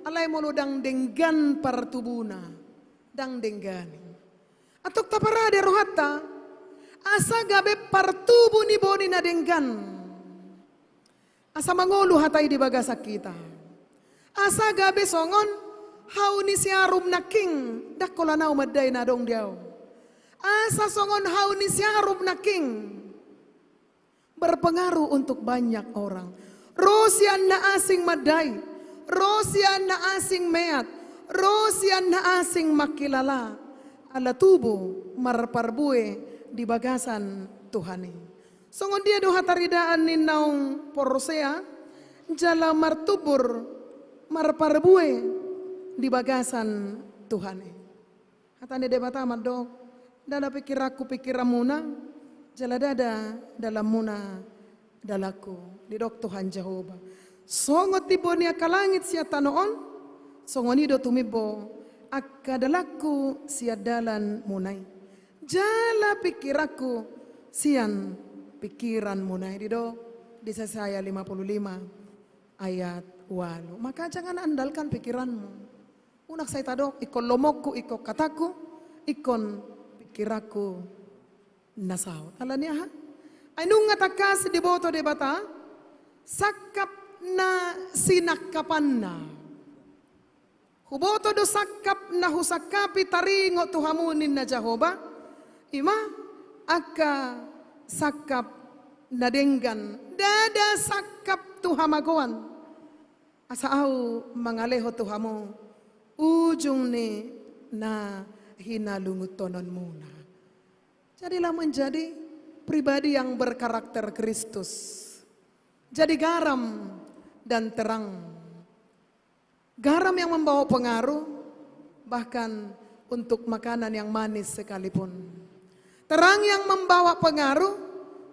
alai molo ndang denggan partubuna, ndang denggan. Antong taparade rohanta, asa gabe partubu ni boni na denggan. Asa mangolu hata i di bagasan hita. Asa gabe songon hau ni siarum nangking, ndang holan au mandai na adong di au. Asa songon hau ni siarum nangking. Berpengaruh untuk banyak orang. Ro sian na asing mandai, ro sian na asing meat, ro sian na asing mangkilala. Ala tubu marparbue di bagasan Tuhan i. Songon dia do hataridaan ni naung porsea, jala martumbur marparbue di bagasan Tuhan i. Hata ni Debata mandok, ndada pingkiranku pingkiranmuna, jala ndada dalanmuna dalanku, didok Tuhan Jahowa. Songon timbo ni angka langit sian tano on, songon i do tumimbo angka dalanku sian dalanmuna i. Jala pingkiranku sian pingkiranmuna i, didok di Yesaya lima puluh lima ayat ualu. Maka jangan andalkan pikiranmu. Unang sai tadok, ingkon lomoku, ingkon hataku, ingkon pingkiranku na saut. Ala ni aha? Ai nunga tangkas diboto Debata sangkap na sinangkapanna. Huboto do sangkap na husangkapi taringot tu hamu ninna Jahowa, i ma angka sangkap na denggan, ndada sangkap tu hamagoan. Asa au mangalehon tu hamu ujung ni na hinalungunhononmuna. Jadilah menjadi pribadi yang berkarakter Kristus. Jadi garam dan terang. Garam yang membawa pengaruh, bahkan untuk makanan yang manis sekalipun. Terang yang membawa pengaruh,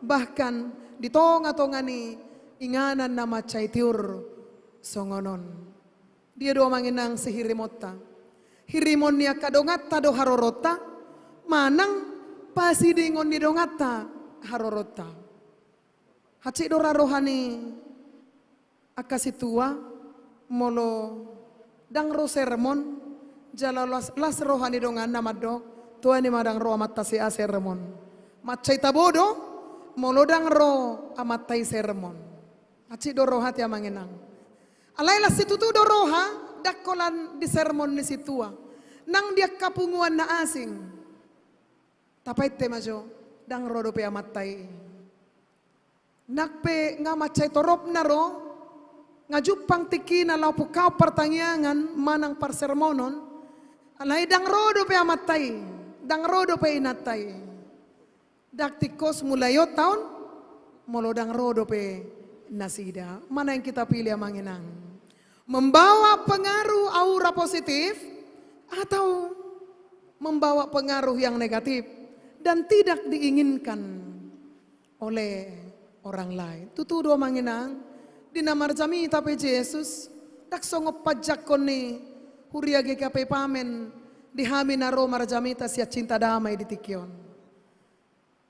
bahkan di tongatonga ni inganan na mansai tiur songon on. Dia do amang inang sihirimonta? Hirimon ni angka donganta do haroronta, manang pasidingon ni donganta haroronta? Hansit do ra roha ni angka sintua, molo ndang ro sermon, jala las, las roha ni donganna mandok, tua ni ma ndang ro amanta si A sermon. Mansai tabo do, molo ndang ro amanta i sermon. Hansit do roha te amang inang. Alai las situtu do roha, ndang holan di sermon ni sintua. Nang di angka punguan na asing. Tapainte ma jo, ndang ro dope amanta i. Nang pe nga mansai toropna ro, nga jumpang tingkina laho pungkaon partangiangan manang parsermonon, alai ndang ro dope amanta i, ndang ro dope inanta i. Ndang tingkos mulai on taon, molo ndang ro dope nasida. Mana yang kita pilih amang inang? Membawa pengaruh aura positif atau membawa pengaruh yang negatif dan tidak diinginkan oleh orang lain? Tutu do amang inang, di na marjamita pe Jesus, ndang songon panjangkon ni huria G K P Pamen di hami na ro marjamita sian Cinta Damai di tingki on.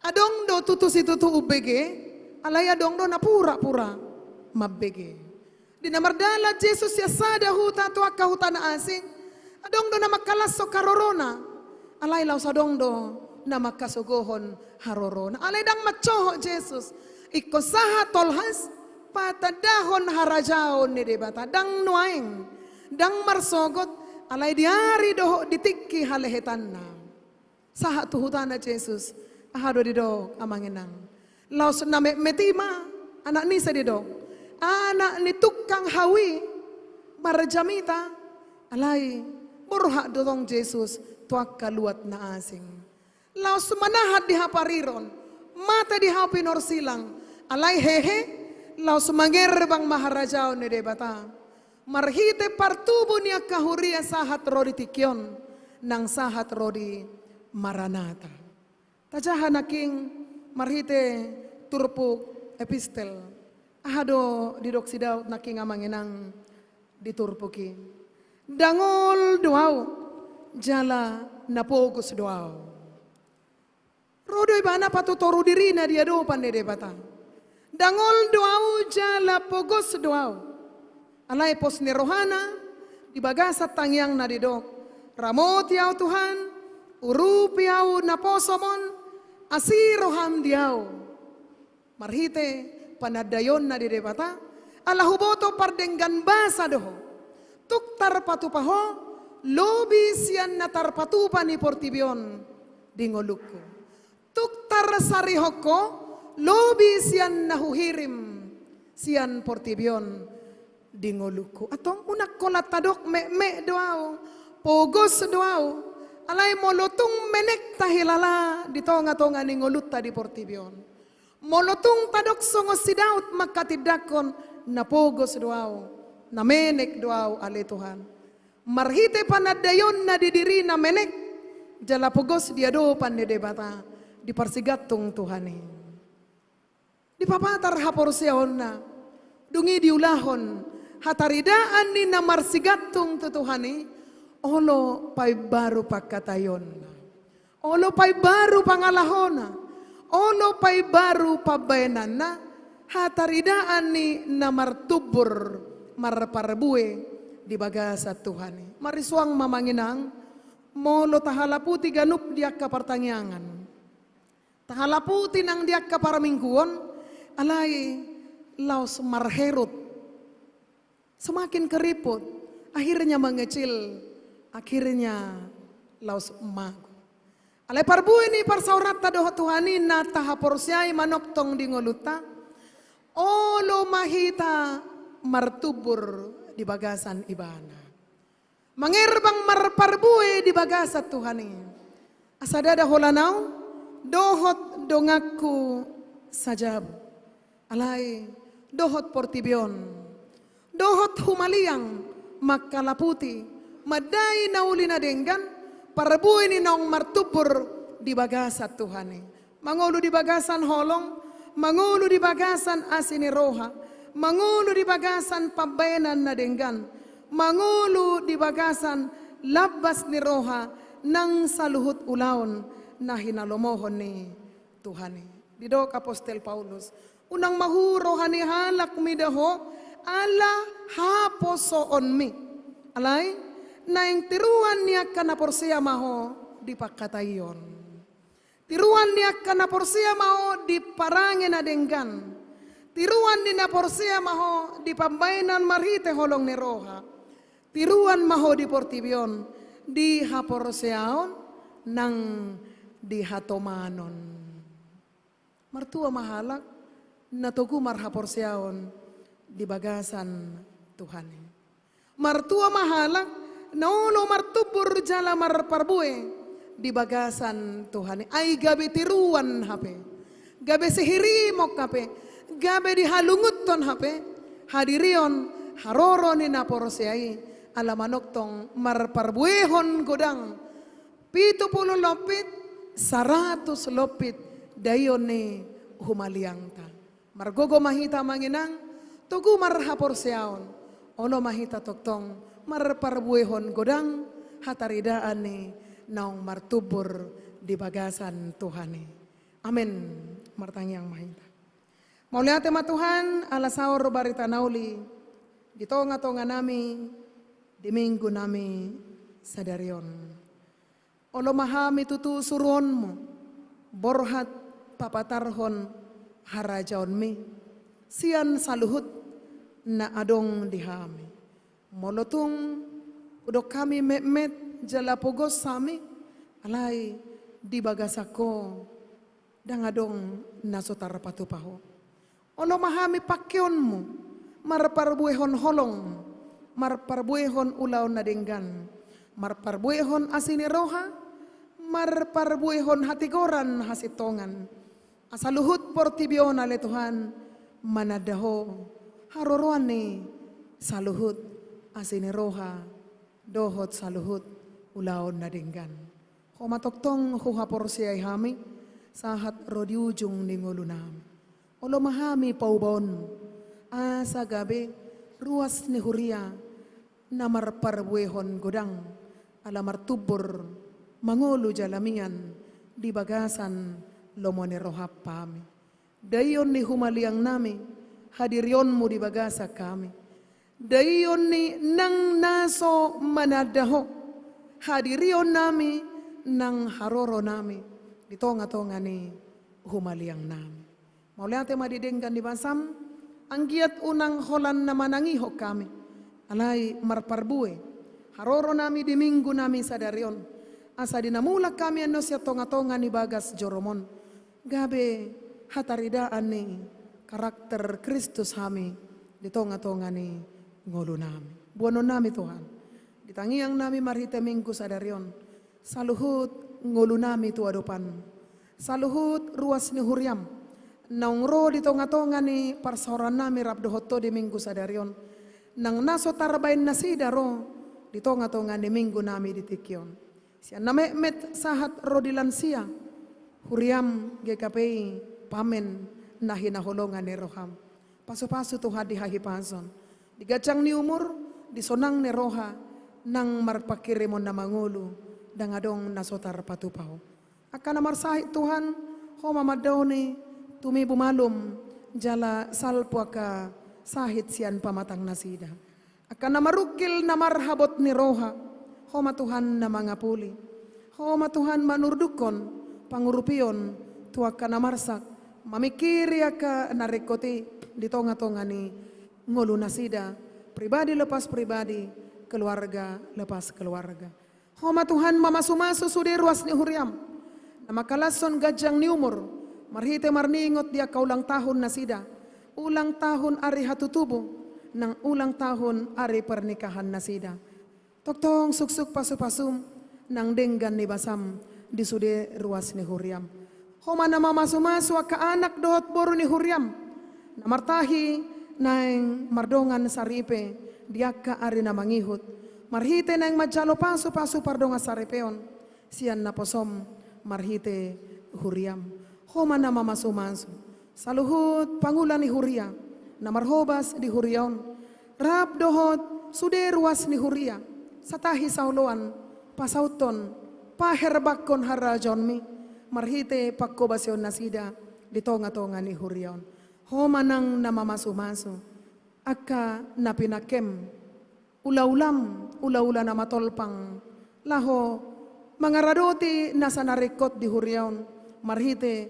Adong do tutu situtu umbege, alai adong do na pura-pura mambege. Di na mardalan Jesus sian sada huta tu angka huta na asing, adong do na mangkalashon harorona, alai laos adong do na mangkasogohon harorona. Alai ndang mansohot Jesus, ingkon sahat tolhas patandahon harajaon ni Debata. Ndang nuaeng, ndang marsogot, alai di ari dohot di tingki halehetanna. Sahat tu hutana Jesus, aha do didok amang inang? Laos na metmet i ma, anak ni ise didok? Anak ni tungkang hau i, marjamita, alai borhat do tong Jesus tu angka luat na asing. Laos manahat di hapariron, mate di hau pinorsilang, alai hehe, laos mangerbang ma harajaon ni Debata. Marhite partubu ni angka huria sahat ro di tingki on, nang sahat ro di Maranata. Tajaha nangkin marhite turpuk epistel. Aha do didok si Daud nangkin amang inang di turpuk i? Dangol do au, jala na pogos do au. Ro do ibana patutoru dirina di adopan ni Debata. Dangol do au jala pogos do au. Alai pos ni rohana, di bagasan tangiangna didok, ramoti au Tuhan, urupi au naposom on, asi roham di au. Marhite panandaionna di Debata, ala huboto pardenggan basa do ho. Tung tarpatupa ho, lobi sian na tarpatupa ni portibi on di ngolungku. Tung tarsarihon ho, lobi sian na huhirim sian portibi on di ngolungku. Antong unang holan tadok metmet do au, pogos do au, alai molo tung menek tahilala di tonga-tonga ni ngolunta di portibi on. Molo tung tadok songon si Daud manghatindanghon, na pogos do au, na menek do au ale Tuhan. Marhite panandaionna di dirina menek, jala pogos di adopan ni Debata, diparsigantung Tuhan i. Dipapatar haporseaonna, dung i diulahon hataridaan ni na marsigantung tu Tuhan i, olo paimbaru pangkataionna. Olo paimbaru pangalahona, olo paimbaru pambahenanna, hataridaan ni na martumbur marparbue di bagasan Tuhan i. Marisuang ma amang inang, molo tahalaputi ganup di angka partangiangan, tahalaputi nang di angka parmingguon, alai laos marherut. Semakin keriput, akhirnya mengecil, akhirnya laos mago. Alai parbue ni parsaoranta dohot Tuhan i na tahaporseai manongtong di ngolunta, olo ma hita martumbur di bagasan Ibana. Mangerbang marparbue di bagasan Tuhan i. Asa ndada holan au dohot donganku sajabu. Alai dohot portibi on. Dohot humaliang mangkalaputi, mandai na uli na denggan, parbue ni naung martumbur di bagasan Tuhan i. Mangolu di bagasan holong, mangolu di bagasan asi ni roha, mangolu di bagasan pambahenan na denggan, mangolu di bagasan lambas ni roha nang saluhut ulaon na hinalomohon ni Tuhan i. Didok apostel Paulus, unang mahu roha ni halak mida ho ala haposoonmi. Alai naeng tiruan ni angka na porsea ma ho di pangkataion. Tiruan ni angka na porsea ma ho di parange na denggan. Tiruan ni na porsea ma ho di pambahenan marhite holong ni roha. Tiruan ma ho di portibi on di haporseaon nang di hatomanon. Martua ma halak na togu marhaporseaon di bagasan Tuhan i. Martua ma halak na olo martumbur jala marparbue di bagasan Tuhan i. Ai gabe tiruan hape, gabe sihirimon hape, gabe dihalungunhon hape hadirion, haroro ni na porsea i, ala manongtong marparbuehon godang, pitu pulu lompit, saratus lompit daion ni humaliangta. Margogo ma hita amang inang, togu marhaporseaon, olo ma hita tongtong marparbuehon godang hataridaan ni naung martumbur di bagasan Tuhan i. Amen. Martangiang ma hita. Mauliate ma Tuhan ala saor barita na uli di tongatonga nami di minggu nami sadari on. Olo ma hami tutu suruonmu borhat papatarhon harajaonmi sian saluhut na adong di hami. Molo tung hudok hami metmet jala pogos hami, alai di bagasan ho ndang adong na so tarpatupa ho. Olo ma hami pangkeonmu marparbuehon holong, marparbuehon ulaon na denggan, marparbuehon asi ni roha, marparbuehon hatigoran hasintongan. Asa luhut portibi on ale Tuhan mananda ho haroroan ni saluhut asi ni roha dohot saluhut ulaon na denggan. Ho ma tongtong huhaporseai hami sahat ro di ujung ni ngolunami. Olo ma hami paubaonmu asa gabe ruas ni huria na marparbuehon godang ala martumbur mangolu jala mian di bagasan lomo ni roham hami. Daion ni humaliangnami hadirionmu di bagasan hami. Daion ni nang na so mananda ho hadirionnami nang haroronami di tongatonga ni humaliangnami. Mauliate ma di denggan ni basam, anggiat unang holan na manangihon hami, alai marparbue haroronami di minggunami sadari on, asa di na mulak hami annon sian tongatonga ni bagas jorom on gabe hataridaan ni karakter Kristus hami di tongatonga ni ngolunami. Boanonnami Tuhan di tangiangnami marhite minggu sadari on, saluhut ngolunami tu adopanmu, saluhut ruas ni huriam naung ro di tongatonga ni parsaorannami rap dohot ho di minggu sadari on, nang na so tarbaen nasida ro di tongatonga ni minggunami di tingki on. Sian na metmet sahat ro di lansia, huriam G K P I Pamen na hinaholongan ni roham. Pasupasu Tuhan di hahipason, di ganjang ni umur, di sonang ni roha, nang marpanghirimon na mangolu, ndang adong na so tarpatupa ho. Angka na marsahit Tuhan, ho ma mandaoni tumibu malum jala salpu angka sahit sian pamatang nasida. Angka na marungkil na marhabot ni roha, ho ma Tuhan na mangapuli. Ho ma Tuhan manurdukkon pangurupion tu angka na marsak, mamingkiri angka na ringkot i di tongatonga ni ngolu nasida, pribadi lepas pribadi, keluarga lepas keluarga. Ho ma Tuhan mamasumasu sude ruas ni huriam na mangkalashon ganjang ni umur marhite marningot di angka ulang tahun nasida, ulang tahun ari hatutubu nang ulang tahun ari pernikahan nasida. Tongtong suksuk pasupasum nang denggan ni basam di sude ruas ni huriam. Ho ma na mamasumasu angka anak dohot boru ni huriam na martahi naeng mardongan saripe di angka ari na mangihut, marhite naeng manjalo pasupasu pardongansaripeon sian naposom marhite huriam. Ho ma na mamasumasu saluhut pangula ni huria na marhobas di huria on, rap dohot sude ruas ni huria, satahi saoloan, pasauthon, paherbanghon harajaonmi, marhite pangkobasion nasida di tonga-tonga ni huria on. Ho ma nang na mamasu-masu, angka na pinangkem, ula-ulam, ula-ula na matolpang, laho mangaradoti nasa na ringkot di huria on, marhite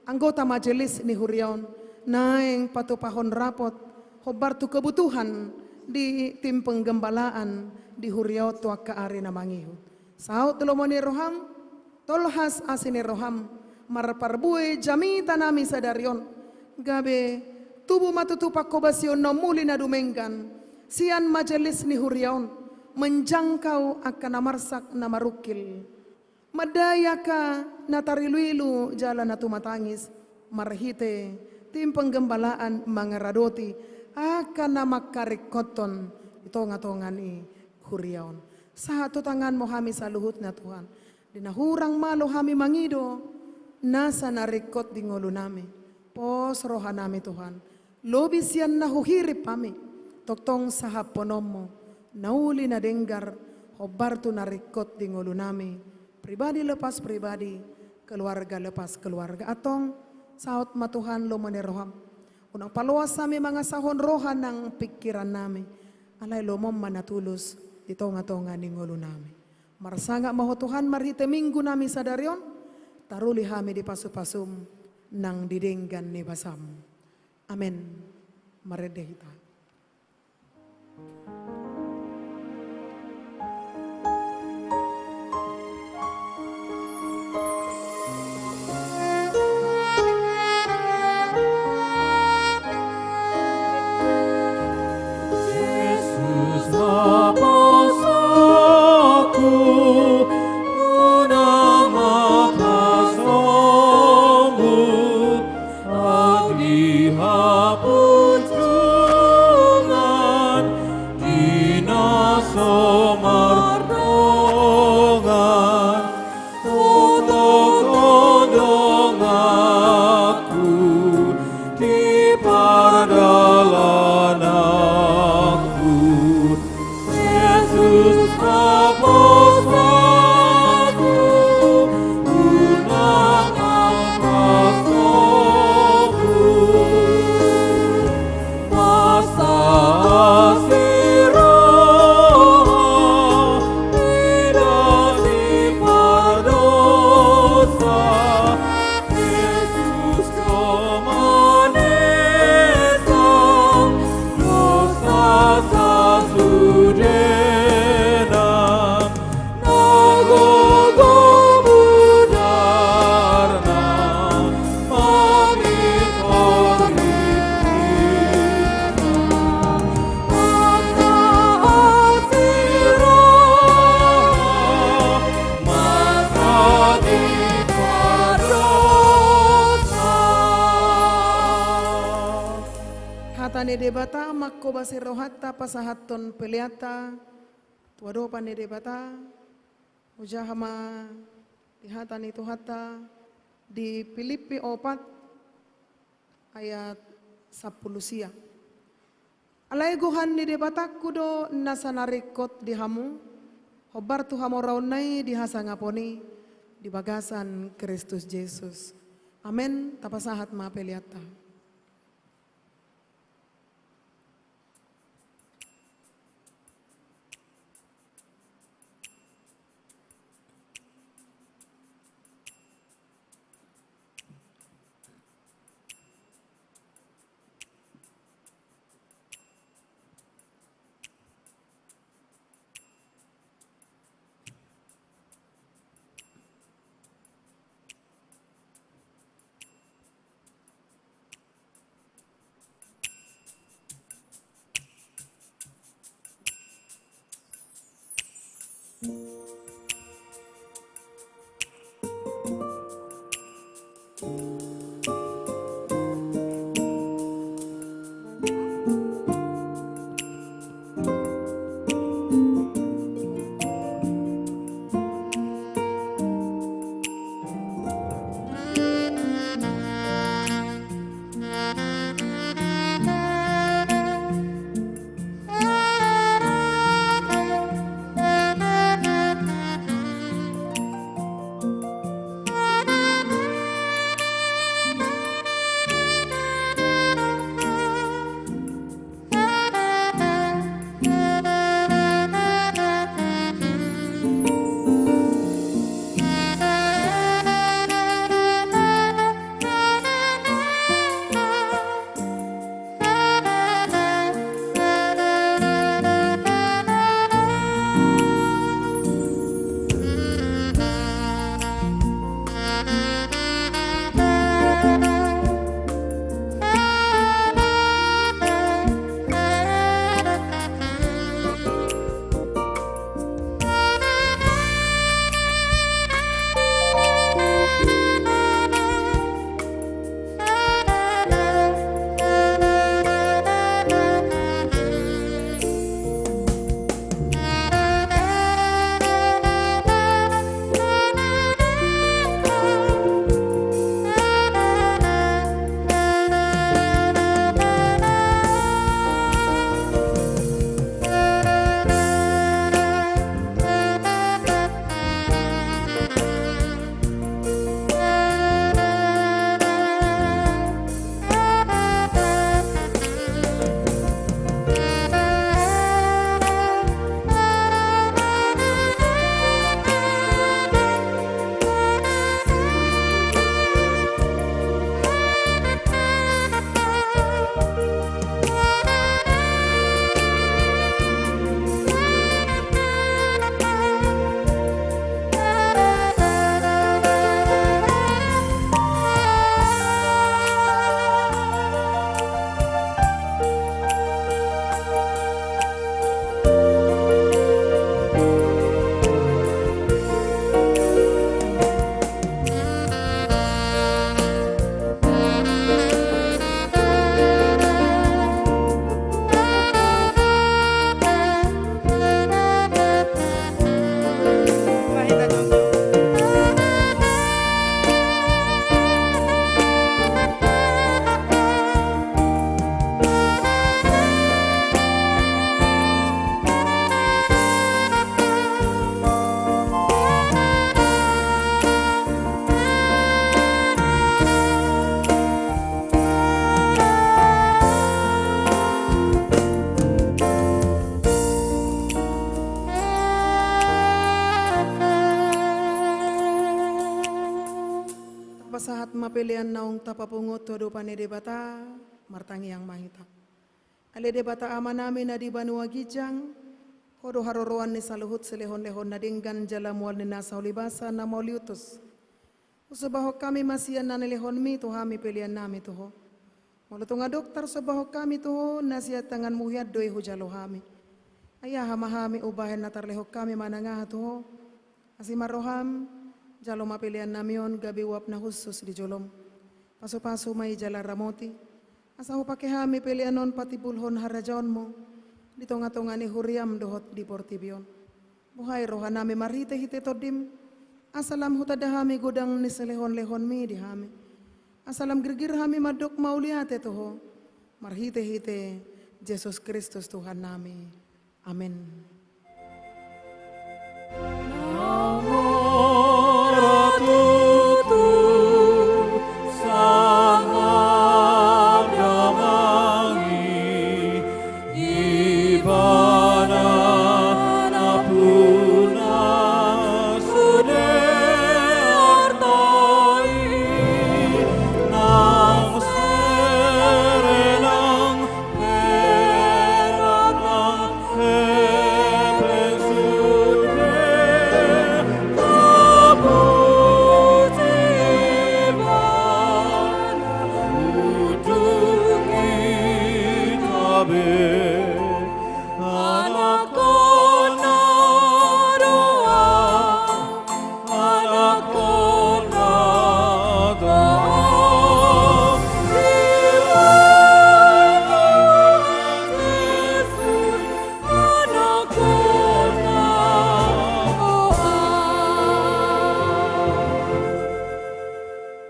anggota majelis ni huria on, naeng patupahon rapot, hombar tu kebutuhan di tim penggembalaan di huria on tu angka ari na mangihut. Saut lomo ni roham, tolhas asi ni roham, marparbue jamita nami sadari on, gabe tubu ma tutu pangkobasion na umuli na dumenggan, sian majelis ni huria on, menjangkau angka na marsak na marungkil. Mandai angka na tarilu-ilu jala na tumatangis, marhite tim penggembalaan mangaradoti angka na mangkaringkothon di tonga-tonga ni huria on. Sahat tu tanganmu hami saluhutna Tuhan. Di na hurang malo hami mangido, nasa na ringkot di ngolunami. Pos rohanami Tuhan. Lobi sian na huhirim hami, tongtong sahaphononmu, na uli na denggan, hombar tu na ringkot di ngolunami, pribadi lepas pribadi, keluarga lepas keluarga. Antong, saut ma Tuhan lomo ni roham. Unang paloas hami mangasahon roha nang pingkirannami, alai lomom ma na tulus di tonga-tonga ni ngolunami. Marsangap ma Ho Tuhan marhite minggu nami sadari on, taruli hami di pasu-pasum nang di denggan ni basam. Amen. Marende hita. Jesus, haposanku, unang ma pasombu, di hapunjungan, di na so mardongan, tongtong donganku di pardalananku. Jesus, haposanku, unang ma pasombu. Basa asi roha, ida si pardosa, Jesus, do manesa dosa sasudena. Na gogo mudarna, mamintor ringgitna, angka asi roha, masa di pardosa. Hata ni Debata mangkobasi rohanta pasahathon peleanta tu adopan ni Debata. Hujaha ma di hata ni Tuhanta di Pilippi opat ayat sampulu sia. Alai gohan ni Debatangku do nasa na ringkot di hamu, hombar tu hamoraonna i di hasangapon i di bagasan Kristus Jesus. Amen. Tapasahat ma peleanta. Pelean naung tapapungu tu adopan ni Debata, martangiang ma hita. Ale Debata Amanami na di banua ginjang, Ho do haroroan ni saluhut silehonlehon na denggan jala mual ni nasa ulibasa na mauliutus. Husombahon hami ma sian na nilehonmi tu hami peleannami tu Ho. Molo tung adong tarsombahon hami tu Ho, na sian tanganmu hian do i hujalo hami. Ai aha ma hami umbahen na tarlehon hami manang aha tu Ho? Asi ma roham, jalo ma peleannami on gabe uap na hushus di jolom. Pasupasu ma i jala ramoti, asa hupake hami pelean on patimbulhon harajaonmu di tongatonga ni huriam dohot di portibi on. Bohai rohanami marhitehite Tondim, asa lam hutanda hami godang ni silehonlehonmi di hami, asa lam girgir hami mandok mauliate tu Ho, marhitehite Jesus Kristus Tuhannami. Amen.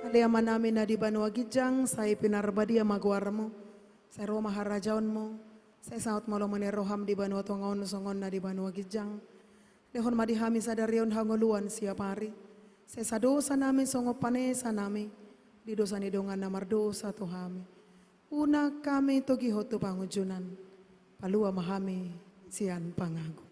Ale Amanami na di banua ginjang, sai pinarbadia ma goarmu, sai ro ma harajaonmu, sai saut ma lomo ni roham di banua tonga on songon na di banua ginjang. Lehon ma di hami sadari on hangoluan siapari. Sesa dosanami songon panesanami di dosa ni dongan na mardosa tu hami. Unang hami togihon tu pangunjunan. Palua ma hami sian pangago.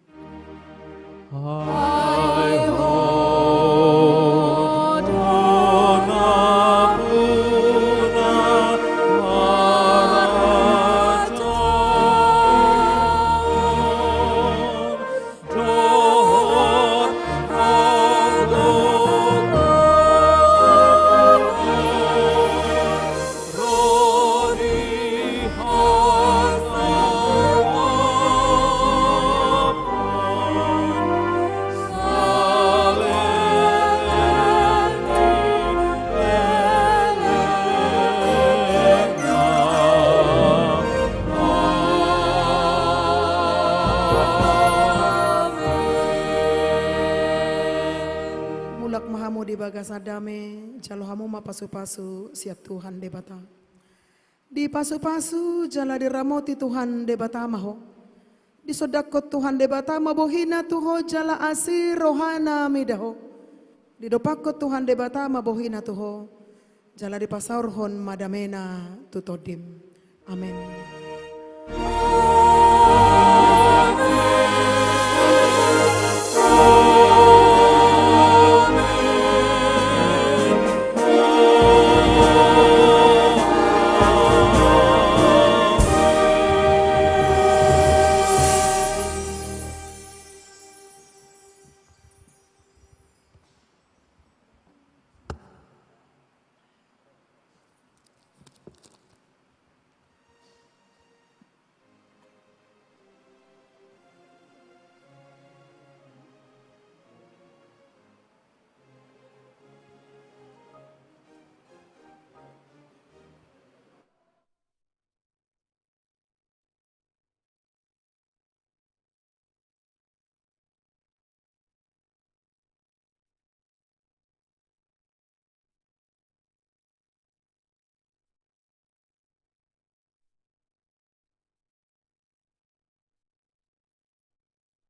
Mulak ma hamu di bagasan dame, jalo hamu ma pasupasu sian Tuhan Debata. Dipasupasu jala diramoti Tuhan Debata ma ho. Disondangkon Tuhan Debata ma bohina tu ho jala asi rohana mida ho. Didompakkon Tuhan Debata ma bohina tu ho jala dipasaorhon ma damena tu tondim. Amen.